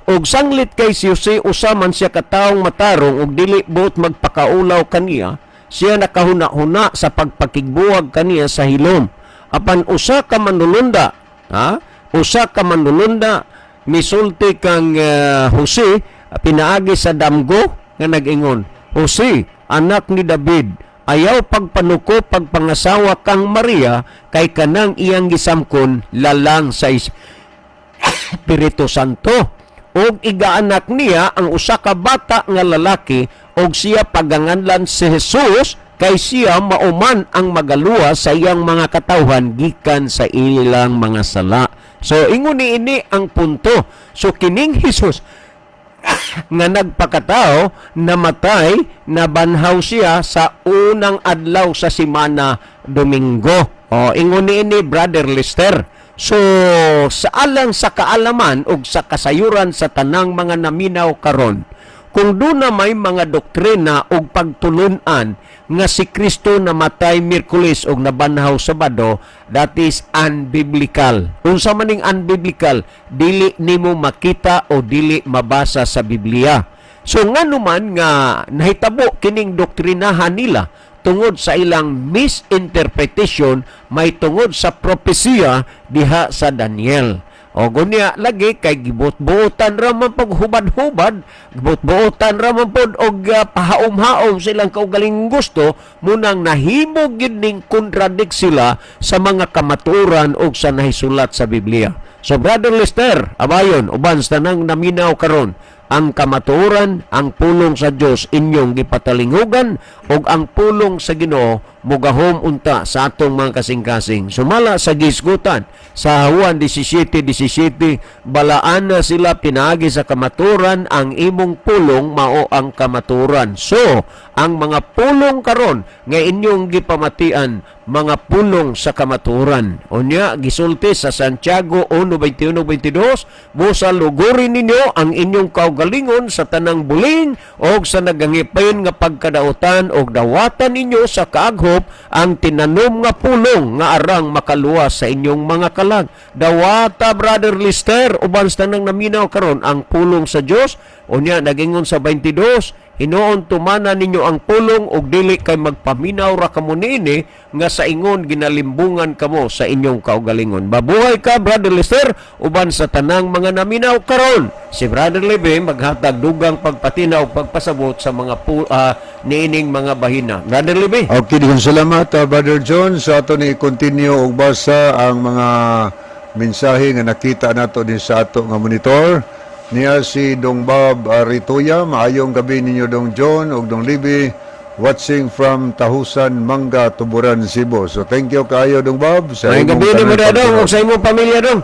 Og sanglit kay si Jose usa man siya katawong matarong ug dili buot magpakaulaw kaniya, siya nakahuna-huna sa pagpakigbuwag kaniya sa hilom. Apan usa ka manulunda, ha, usa ka manulunda misulti kang Jose pinaagi sa damgo nga nag-ingon, 'Jose, anak ni David, ayaw pagpanuko pagpangasawa kang Maria kay kanang iyang gisamkon lalang sa Espiritu Santo. Og igaanak niya ang usa ka bata nga lalaki og siya paganganlan si Jesus kay siya mauman ang magaluwas sa iyang mga katawhan gikan sa ilang mga sala.'" So ingon ni ini ang punto. So kining Jesus nga nagpakatao, namatay, nabanhaw siya sa unang adlaw sa simana, Domingo. O ingon ni ini, Brother Lister. So sa alang sa kaalaman ug sa kasayuran sa tanang mga naminaw karon, kung duna may mga doktrina ug pagtulun-an nga si Kristo namatay Miyerkules ug nabanhaw Sabado, that is unbiblical. Unsa maning unbiblical? Dili nimo makita o dili mabasa sa Biblia. So ngano man nga nahitabo kining doktrinahan nila? tungod sa ilang misinterpretation may tungod sa propesiya diha sa Daniel. O gunya lagi kay gibot-buotan ra man pag hubad-hubad, gibot-buotan ra man pod og pahaom-haom silang kaugalingong gusto, munang nahimo gid ning contradict sila sa mga kamatuoran og sa nahisulat sa Biblia. So Brother Lester, abayon uban sa tanang naminaw karon, ang kamatuoran, ang pulong sa Dios inyong gipatalingugan ug ang pulong sa Ginoo mugahom unta sa atong mga kasing-kasing. Sumala sa gisgutan sa Juan 17:17, balaan na sila pinaagi sa kamatuoran, ang imong pulong mao ang kamatuoran. So, ang mga pulong karon nga inyong gipamatian, mga pulong sa kamatuoran. Unya gisulti sa Santiago 1:21-22, busa lugurin ninyo ang inyong kaugalingon sa tanang buling og sa nagangipayon nga pagkadautan og dawatan ninyo sa kaaghop ang tinanom nga pulong nga arang makaluwas sa inyong mga kalag. Dawata, Brother Lister, uban sa tanang naminaw karon, ang pulong sa Dios. Unya nagingon sa 22, hinuon tumana ninyo ang pulong og dili kay magpaminaw ra kamo niini nga sa ingon ginalimbungan kamo sa inyong kaugalingon. Mabuhay ka, Brother Lester, uban sa tanang mga naminaw karon. Si Brother Lebe maghatag dugang pagpatina o pagpasabot sa mga niining mga bahina. Brother Lebe. Okay, daghang salamat, Brother John. Sa ato ni continue og basa ang mga mensahe nga nakita nato din sa ato nga monitor. Niya si Dong Bob Arituya, maayong gabi ninyo Dong John ug Dong Libby, watching from Tahusan, Manga, Tuburan, Cebu. So thank you kaayo, Dong Bob, sa Maayong imong gabi nimo tanan dong pagtanaw. Ug sa imong pamilya, dong.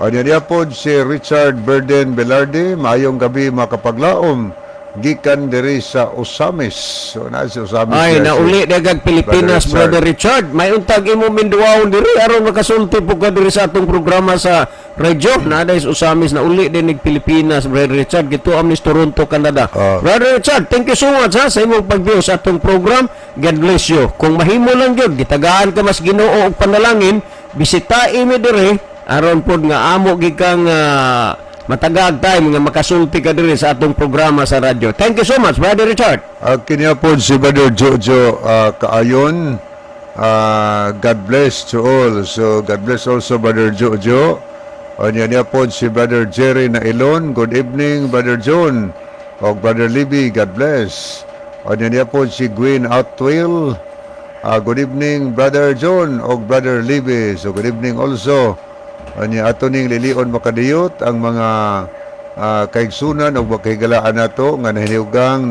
Anya niya pod si Richard Berden Velarde, maayong gabi mga kapaglaom, gikan diri sa Ozamiz. So na si Ozamiz Ay, niya si nauli dagag Pilipinas, Brother Brother Richard. May untag imo minduwaon diri aron makasulti po ka diri sa atong programa sa radyo. Na sa Ozamiz, na uli din nig Pilipinas, Brother Richard. Gituam ni Toronto, Canada. Brother Richard, thank you so much ha sa imong pag-view sa atong program. God bless you. Kung mahimo lang gyud, gitagaan ka mas Ginoo og panalangin, bisita imi diri aron pod nga amo gid kang matagaag time nga makasulti ka diri sa atong programa sa radyo. Thank you so much, Brother Richard. Kini pod si Brother Jojo Kaayon. God bless to all. So God bless also, Brother Jojo. Anya niya pod si Brother Jerry Nailon. Good evening, Brother John. O Brother Libby, God bless. Anya niya pod si Gwen Atwill. Good evening, Brother John o Brother Libby. So good evening also. Anya ato ning lilion makadiyot ang mga kaigsunan o makahigalaan nato nga nahinugang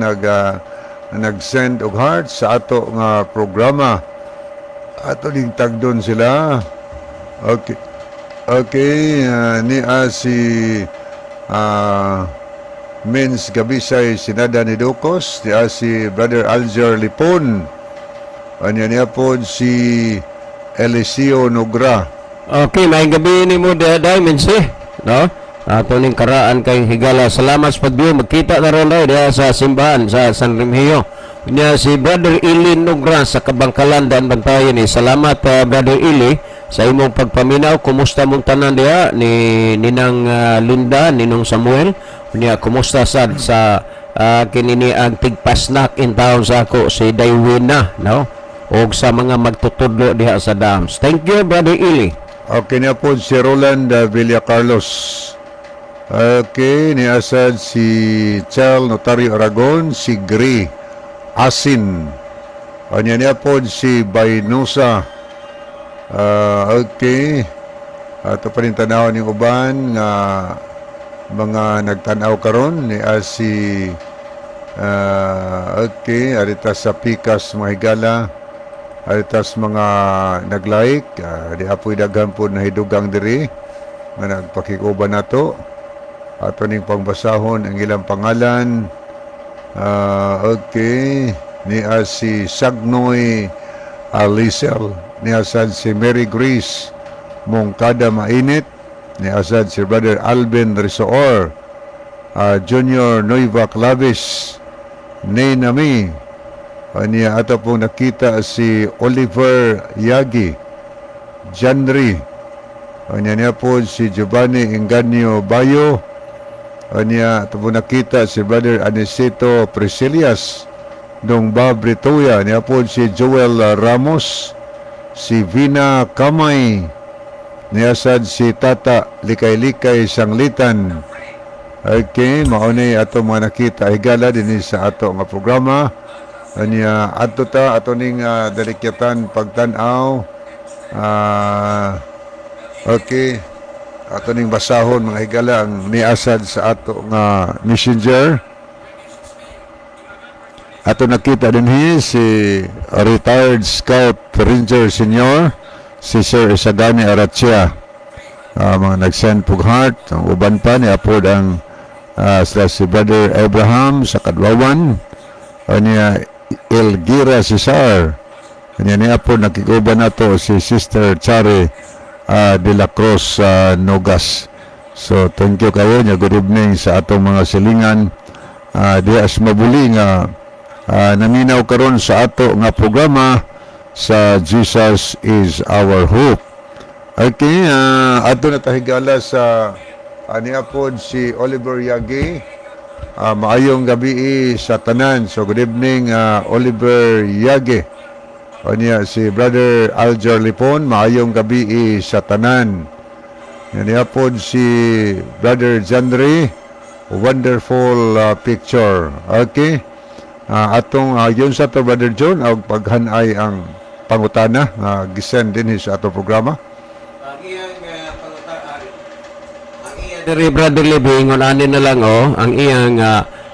nag-send og heart sa ato nga programa. Ato ning tagdon sila. Okay. Okay, niya si Mens Gabisay Sinada ni Ducos, niya si Brother Alger Lipon. Anya niya po si Eliseo Nogra. Okay, may gabi ni mo Diamonds eh. No? Ato ning karaan kay higala. Salamat sa pag-view. Magkita na ron daw diha sa simbahan sa San Remigio. Nya si Brother Ili Nogra sa Kabangkalan, Daan Bantayan eh. Salamat, Brother Ili, sa imong pagpaminaw. Kumusta mong tanan diha ni Ninang Linda, Ninong Samuel? Nya kumusta sad sa kinini ang tigpasnak in town sa ako si Daywina, no? Og sa mga magtutudlo diha sa Dams. Thank you, Brother Ili. Okay niya po si Roland Villa Carlos. Okay, ni asad si Chal Notario Aragon, si Gri Asin. Anya niya po si Baynusa. Okay. Ato pa rin tanaw ning uban nga mga nagtanaw karon ni si okay, arita sa Pikas mga higala, aritas mga nag-like, di apoy daghan po nahidugang diri nga nagpakikuban nato. Ato ning pangbasahon ang ilang pangalan. Okay, ni si Sagnoy Alisel, ni asad si Mary Grace Mongkada Mainit, ni asad si Brother Alvin Risoor, Junior Nueva Clavis, Nenami. Niya ato pong nakita si Oliver Yagi, Janri. Niya niya po si Giovanni Inganyo Bayo. Niya ato po nakita si Brother Aniceto Priscillas. Dong Bob Ritoya, niapod si Joel Ramos, si Vina Kamay, niasad si Tata Likay-Likay Sanglitan. Okay, mao ni ato mga nakita higala dinhi sa ato nga programa. Anya adto ta ato ning dalikyatan pagtan-aw. Okay. Ato ning basahon, mga higala, ang niasad sa ato nga messenger. Ato nakita dinhi si retired Scout Ranger Senior, si Sir Isagani Arachia. Mga nag-send pug heart, ang uban pa ni apod ang sila si Brother Abraham sa Kadwawan, anya Elgira Cesar, anya ni apod nakikuban nato si Sister Chari de la Cruz Nogas. So thank you kayo nya, good evening sa atong mga silingan diha sa Mabuli nga naminaw karon sa ato nga programa sa Jesus is Our Hope. Okay, ato na tahigala sa niapod si Oliver Yagi. Maayong gabi sa tanan. So good evening, Oliver Yagi. O niya si Brother Alger Lipon, maayong gabi sa tanan. Niapod si Brother Jandre, wonderful picture. Okay. Atong yun sa to, Brother John, og paghanay ang pangutana nga gisend din sa ato programa. Ang iyang ang iyang diri, Brother Libby, ingon ani na lang oh, ang iyang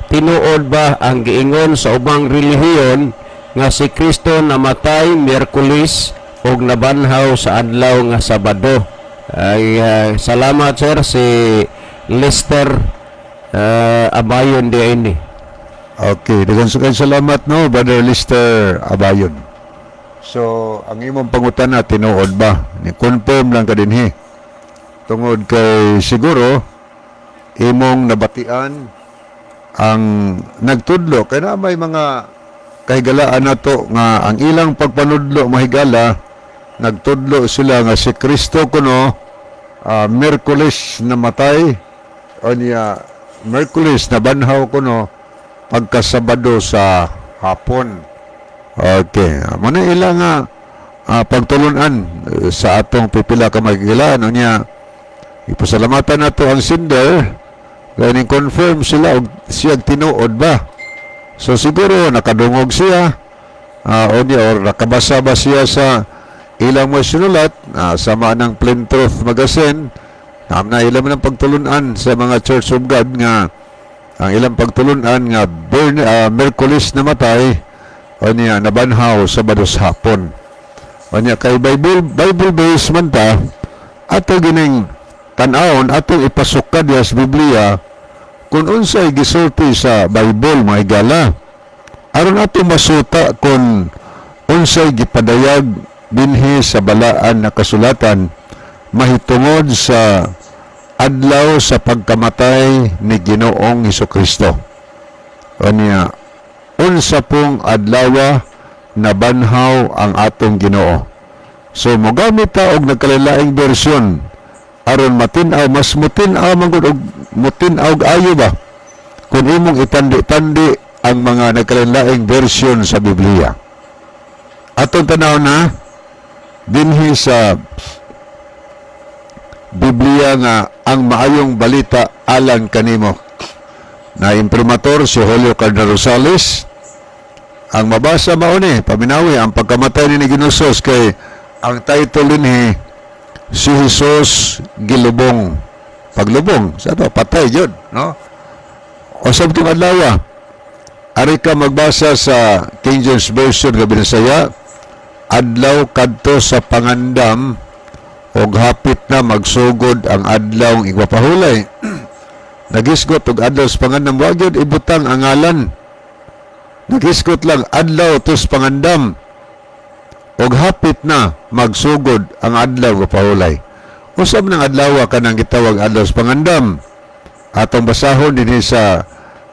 tinuod ba ang giingon sa ubang relihiyon nga si Kristo namatay Miyerkules ug nabanhaw sa adlaw nga Sabado? Ay salamat, sir, si Lester Abayon di ini. Okay, daghang sa salamat no, Brother Lister Abayon. So, ang imong pangutana, tinuod ba? Ni confirm lang ka dinhi. Tungod kay siguro imong nabatian ang nagtudlo kay na may mga kahigalaan nato nga ang ilang pagpanudlo, mahigala, nagtudlo sila nga si Kristo kuno Miyerkules namatay o niya Miyerkules nabanhaw kuno pagkasabado sa hapon. Okay, mao na ila nga pagtulunan sa atong pipila ka magigilaan. Unya ipasalamatan nato ang sender kay ning confirm sila og siyag tinuod ba. So siguro nakadungog siya o niya or nakabasa ba siya sa ilang mga sinulat sama ng Plain Truth Magazine na ilang ng pagtulunan sa mga Church of God nga ang ilang pagtulunan nga Miyerkules namatay o niya nabanhaw sa Sabado sa hapon. O niya kay Bible based man ta, ato gining tan-awon, atong ipasukad diha sa Biblia kung unsay gisulti sa Bible, mga higala, aron ato masuta kung unsay gipadayag dinhi sa balaan na kasulatan mahitungod sa adlaw sa pagkamatay ni Ginoong Hesukristo. O niya, unsa pong adlaw nabanhaw ang atong Ginoo. So mogamit ta og nagkalain-laing bersyon aron matin-aw, mas mutin-aw man gud og mutin-aw og ayo ba kung imong itandi-tandi ang mga nagkalain-laing bersyon sa Biblia. Atong tanaw na dinhi sa Biblia nga Ang Maayong Balita Alang Kanimo na imprimatur si Julio Cardinal Rosales. Ang mabasa mao ni, paminawi ang pagkamatay ni Ginoong Jesus kay ang title dinhi, "Si Jesus Gilubong." Paglubong sa to, patay jud, no? O sa itong adlaw, ari ka magbasa sa King James Version nga Binisaya, adlaw kadto sa pangandam og hapit na magsugod ang adlaw igpapahulay. Nagisgot og adlaw sa pangandam, wa gyud ibutang ang ngalan. Nagisgot lang adlaw tos pangandam og hapit na magsugod ang adlaw igpapahulay. Usab ng adlaw kanang gitawag adlaw sa pangandam? Atong basahon dinhi sa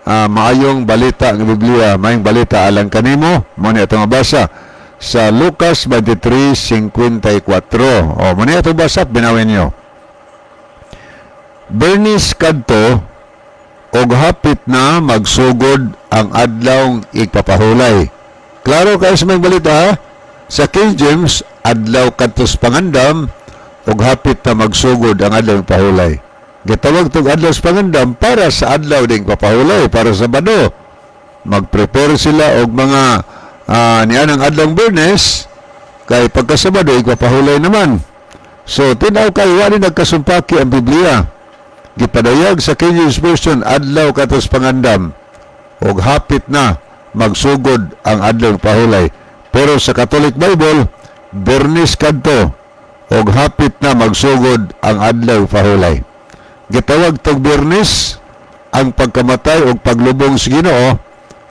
Maayong Balita ng Biblia, Maayong Balita Alang Kanimo, mao ni atong mabasa sa Lucas 23:54. O, mao ni atong basa, binawin niyo. Bernis kadto, Ug hapit na magsugod ang adlaw igpapahulay. Klaro kay sa may balita, ha? Sa King James, adlaw kadtos pangandam ug hapit na magsugod ang adlaw pahulay. Gitawag tog adlaw sa pangandam para sa adlaw ding papahulay, para sa Sabado. Magprepare sila og mga nianang adlaw Biyernes kay pagka Sabado igpapahulay naman. So tinaw kay wali nagkasumpaki ang Biblia. Gipadayag sa King James Version, adlaw katos pangandam ug hapit na magsugod ang adlaw pahulay. Pero sa Catholic Bible, Bernis kadto ug hapit na magsugod ang adlaw pahulay. Gitawag tog Biyernes ang pagkamatay ug paglubong sa Ginoo,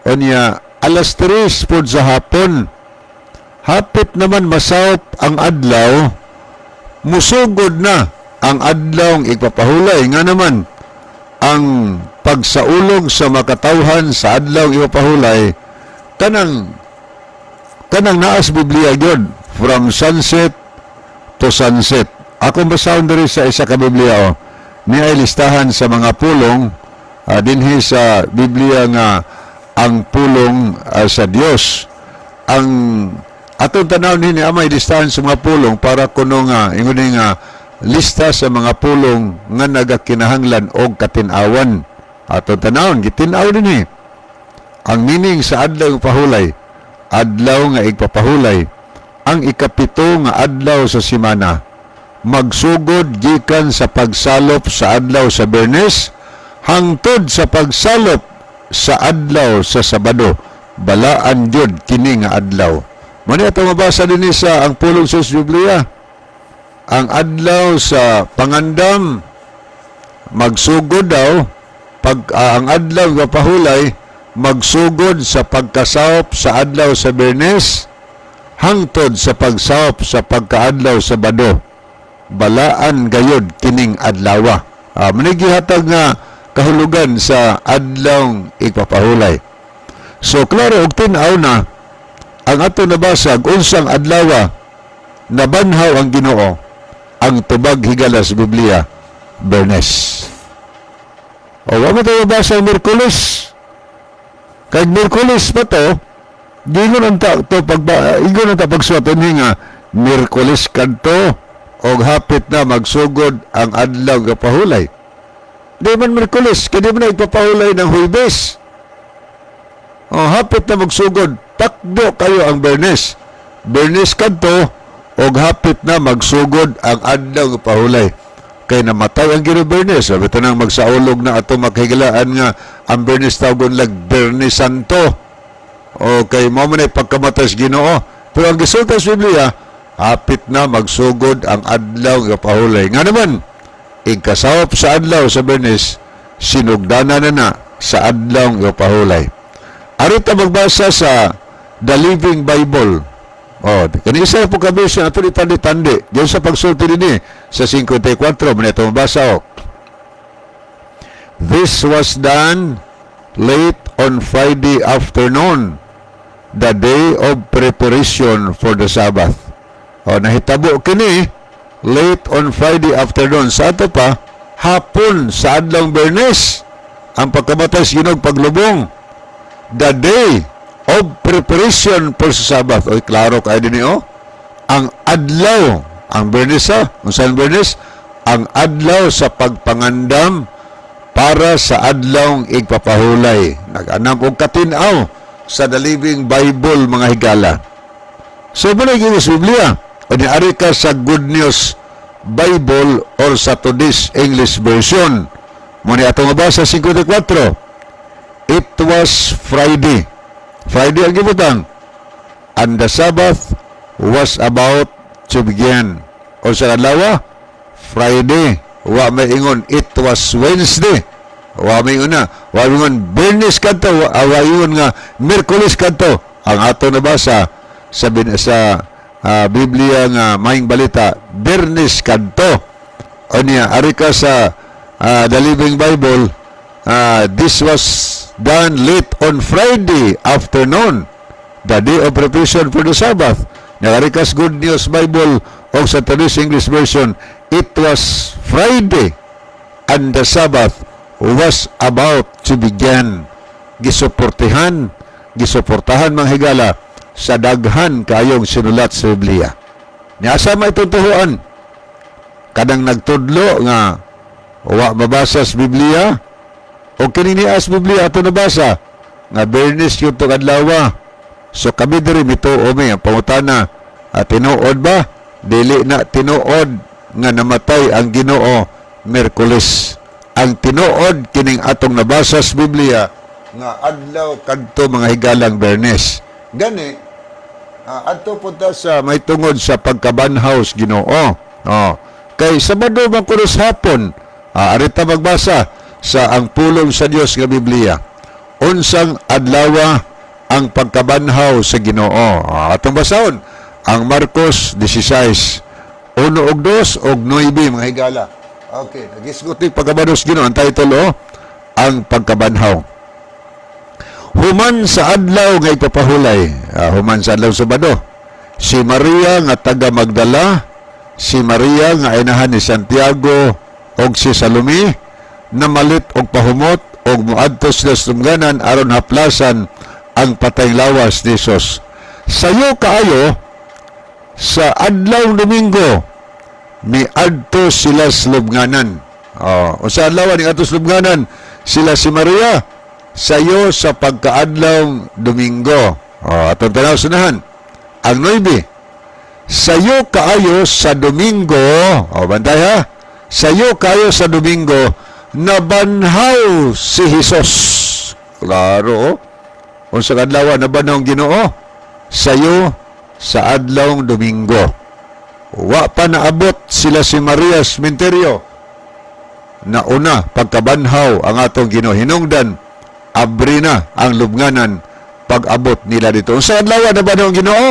unya alas 3 pod sa hapon. Hapit naman masawp ang adlaw, musugod na ang adlaw igpapahulay. Nga naman ang pagsaulog sa makatawhan sa adlaw igpapahulay, kanang naas Biblia gyud, from sunset to sunset. Akong basahon diri sa isa ka Biblia, oh. Niya ay listahan sa mga pulong dinhi sa Biblia nga ang pulong sa Dios. Ang atong tanaw ni amay listahan sa mga pulong para kuno nga ingon nga lista sa mga pulong nga nagakinahanglan og katin-awan. Atong tanawon, gitin-aw dinhi. Ang meaning sa adlaw pahulay, adlaw nga igpapahulay, ang 7 nga adlaw sa simana, magsugod gikan sa pagsalop sa adlaw sa Biyernes hangtod sa pagsalop sa adlaw sa Sabado. Balaan gyud kini nga adlaw. Mao ato mabasa dinhi sa ang pulong sa Biblia. Ang adlaw sa pangandam magsugod daw pag ang adlaw nga pahulay magsugod sa pagkasawop sa adlaw sa Biyernes hangtod sa pagsawop sa pagkaadlaw sa Sabado. Balaan gayod kining adlawa. Manigihatag nga kahulugan sa adlaw igpapahulay. So klaro og tin-aw na ang ato nabasag unsang adlawa nabanhaw ang Ginoo, ang tubag higala sa Biblia, Biyernes. O wa mo tayo mabasa ang Miyerkules. Kay Miyerkules pa to, ingon ang ta to pagba ingon ang ta pagsuwat nga Miyerkules kadto og hapit na magsugod ang adlaw nga pahulay. Di man Miyerkules, kay di man na igpapahulay ng Huwebes. O hapit na magsugod, takdo kayo ang Biyernes. Biyernes kadto og hapit na magsugod ang adlaw nga pahulay. Kay namatay ang Ginoo Biyernes, sabi ito nang magsaulog na ato makhigalaan nga ang Biyernes tawgon lag Biyernes Santo. O kay mao man ay pagkamatay sa Ginoo. Pero ang gisulti sa Biblia, hapit na magsugod ang adlaw nga pahulay. Nga naman, igkasawop sa adlaw sa Biyernes, sinugdana na na sa adlaw nga pahulay. Arita magbasa sa The Living Bible. Oh, kani isa po ka version ato itandi-tandi. Diyan sa pagsulti dinhi sa 54 man ito mabasa, oh. This was done late on Friday afternoon, the day of preparation for the Sabbath. O, nahitabo kini late on Friday afternoon. Sa ato pa, hapon sa adlaw Biyernes, ang pagkamatay sa Ginoo paglubong. The day of preparation for the Sabbath. Oy, klaro kay dinhi, oh. Ang adlaw, ang Biyernes ha, unsa ang Biyernes? Ang adlaw sa pagpangandam para sa adlaw igpapahulay. Nag-anam og katin-aw sa The Living Bible, mga higala. So, mo na sa Biblia. O ari ka sa Good News Bible or sa Today's English Version. Mo ni atong mabasa 54. It was Friday. Friday ang gibutang. And the Sabbath was about to begin. O sa adlaw, Friday. Wa may ingon, it was Wednesday. Wa may ingon na. Wa may ingon, Biyernes kadto. Wa ingon nga, Miyerkules kadto. Ang ato nabasa sa Biblia nga maayong balita, Biyernes kadto. O niya, ari ka sa The Living Bible, this was done late on Friday afternoon, the day of preparation for the Sabbath. Nagari ka sa Good News Bible o sa Today's English Version, it was Friday and the Sabbath was about to begin. Gisuportihan, gisuportahan, mga higala, sa daghan kayong sinulat sa Biblia. Niasa may tutuhuan kadang nagtudlo nga wa mabasa sa Biblia o kini nias Biblia ato nabasa nga Bernis yung to adlaw. So kami diri mituo mi. Ang pangutana, tinuod ba? Dili na tinuod nga namatay ang Ginoo Miyerkules. Ang tinuod kining atong nabasa sa Biblia nga adlaw kadto, mga higalang, Bernes. Gani adto punta sa may tungod sa pagkabanhaw sa Ginoo. Oh, kay Sabado man kuno sa hapon. Arita magbasa sa ang pulong sa Dios nga Biblia. Unsang adlaw ang pagkabanhaw sa Ginoo? Atong basahon ang Marcos 16 1 ug 2 ug 9, mga higala. Okay, nagisgot ni pagkabanhaw sa Ginoo ang title, oh, ang pagkabanhaw. Human sa adlaw nga ipapahulay, human sa adlaw Sabado, si Maria nga taga Magdala, si Maria nga inahan ni Santiago og si Salome namalit og pahumot og moadto sila sa lubnganan aron haplasan ang patay lawas ni Jesus. Sayo kaayo sa adlaw Domingo miadto sila sa lubnganan. Oh, unsa adlaw ni adto sa lubnganan sila si Maria? Sayo sa pagkaadlaw Domingo. Oh, atong tanaw sunahan. Ang 9. Sayo kaayo sa Domingo, oh, bantay ha. Sayo kaayo sa Domingo nabanhaw si Jesus. Klaro, oh. Unsa kadlaw nabanhaw ang Ginoo? Sayo sa adlaw Domingo. Wa pa naabot sila si Maria sa sementeryo. Nauna pagkabanhaw ang atong Ginoo. Hinungdan, abri na ang lubnganan pag-abot nila dito. Unsa adlaw nabanhaw ang Ginoo?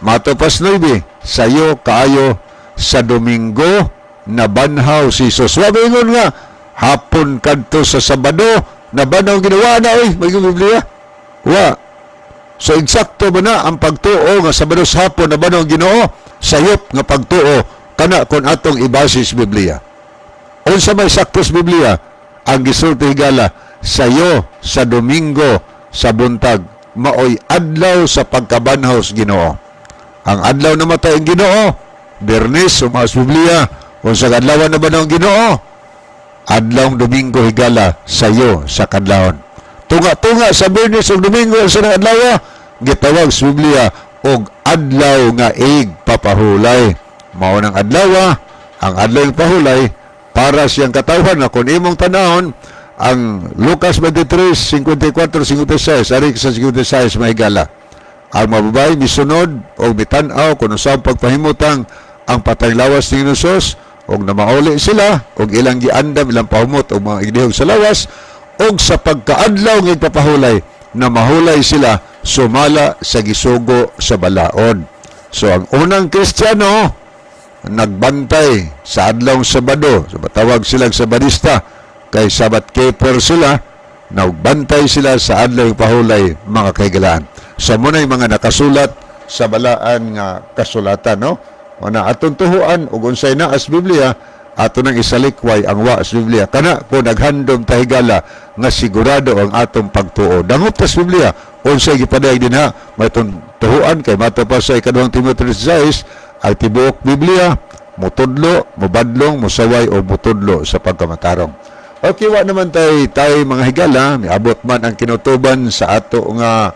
Mato pas 9, sayo kaayo sa Domingo nabanhaw si Jesus. Wa ingon nga hapon kadto sa Sabado nabanhaw ang Ginoo. Wa na oy, may Biblia. Wa. So eksakto ba na ang pagtuo nga Sabado sa hapon nabanhaw ang Ginoo? Sayop nga pagtuo kana kung atong ibase sa Biblia. Unsa may sakto sa Biblia? Ang gisulti, higala, sayo sa Domingo sa buntag maoy adlaw sa pagkabanhaw sa Ginoo. Ang adlaw namatay ang Ginoo, Biyernes, umas Biblia. Kung sa kadlawan nabanhaw ang Ginoo, adlaw Domingo, higala, sayo sa kadlawon. Tunga-tunga sa Biyernes ug Domingo sa adlaw, gitawag sa Biblia og adlaw nga ig papahulay. Mao nang adlaw, ang adlaw ng pahulay para siyang katawhan na kung imong tanahon ang Lucas 23, 54, 56, ari sa 56, mahigala. Ang mababay misunod o mitan-aw kung sa pagpahimutang ang patay lawas ni Jesus og namauli sila og ilang giandam ilang pahumot og mga igdihog sa lawas, og sa pagkaadlaw ng ipapahulay na mahulay sila sumala sa gisugo sa balaod. So ang unang Kristiyano nagbantay sa adlaw Sabado. So matawag silang Sabadista kay Sabbath keeper sila, nagbantay sila sa adlaw pahulay, mga kahigalaan. Sa munay mga nakasulat sa balaan nga kasulatan, no? O na atong tuhuan ug unsay naa sa Biblia, ato nang isalikway ang wa sa Biblia. Kana kung naghandom ta, higala, nga sigurado ang atong pagtuo. Dangop ta sa Biblia, unsay gipadayag dinha, may tuhuan kay mato pa sa ikaduhang Timoteo 6, ang tibuok Biblia mutudlo, mubadlong, musaway o mutudlo sa pagkamatarong. Okay, wa naman tay tay, mga higala, miabot man ang kinutuban sa ato nga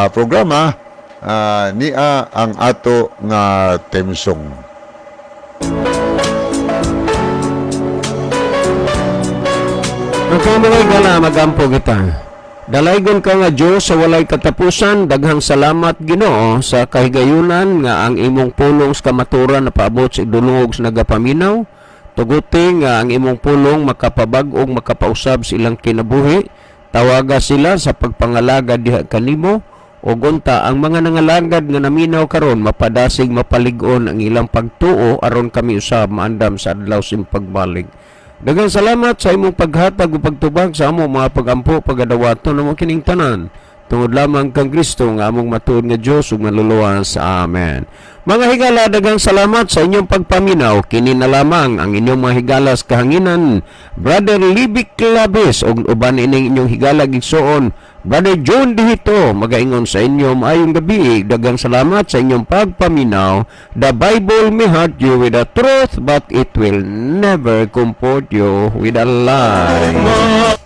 programa, nia ang ato nga theme song. Okay, mga higala, magampo kita. Dalaygon ka nga Dios sa walay katapusan, daghang salamat, Ginoo, sa kahigayunan nga ang imong pulong sa kamaturan na paabot sa idulungog sa nagapaminaw. Tuguti nga ang imong pulong makapabag-ong makapausab sa ilang kinabuhi. Tawaga sila sa pagpangalagad diha kanimo ug unta ang mga nangalagad nga naminaw karon mapadasig mapalig-on ang ilang pagtuo aron kami usab maandam sa adlaw sa imong pagbalik. Daghang salamat sa imong paghatag ug pagtubag sa amo mga pagampo, pagadawaton namo kining tanan. Tungod lamang kang Kristo nga among matuod nga Dios ug manluluwas. Amen. Mga higala, daghang salamat sa inyong pagpaminaw. Kini na lamang ang inyong mga higalas kahanginan, Brother Libby Claves, ug uban ining inyong higala gigsuon, Brother John Dihito, magaingon sa inyo, maayong gabi. Daghang salamat sa inyong pagpaminaw. The Bible may hurt you with the truth, but it will never comfort you with a lie.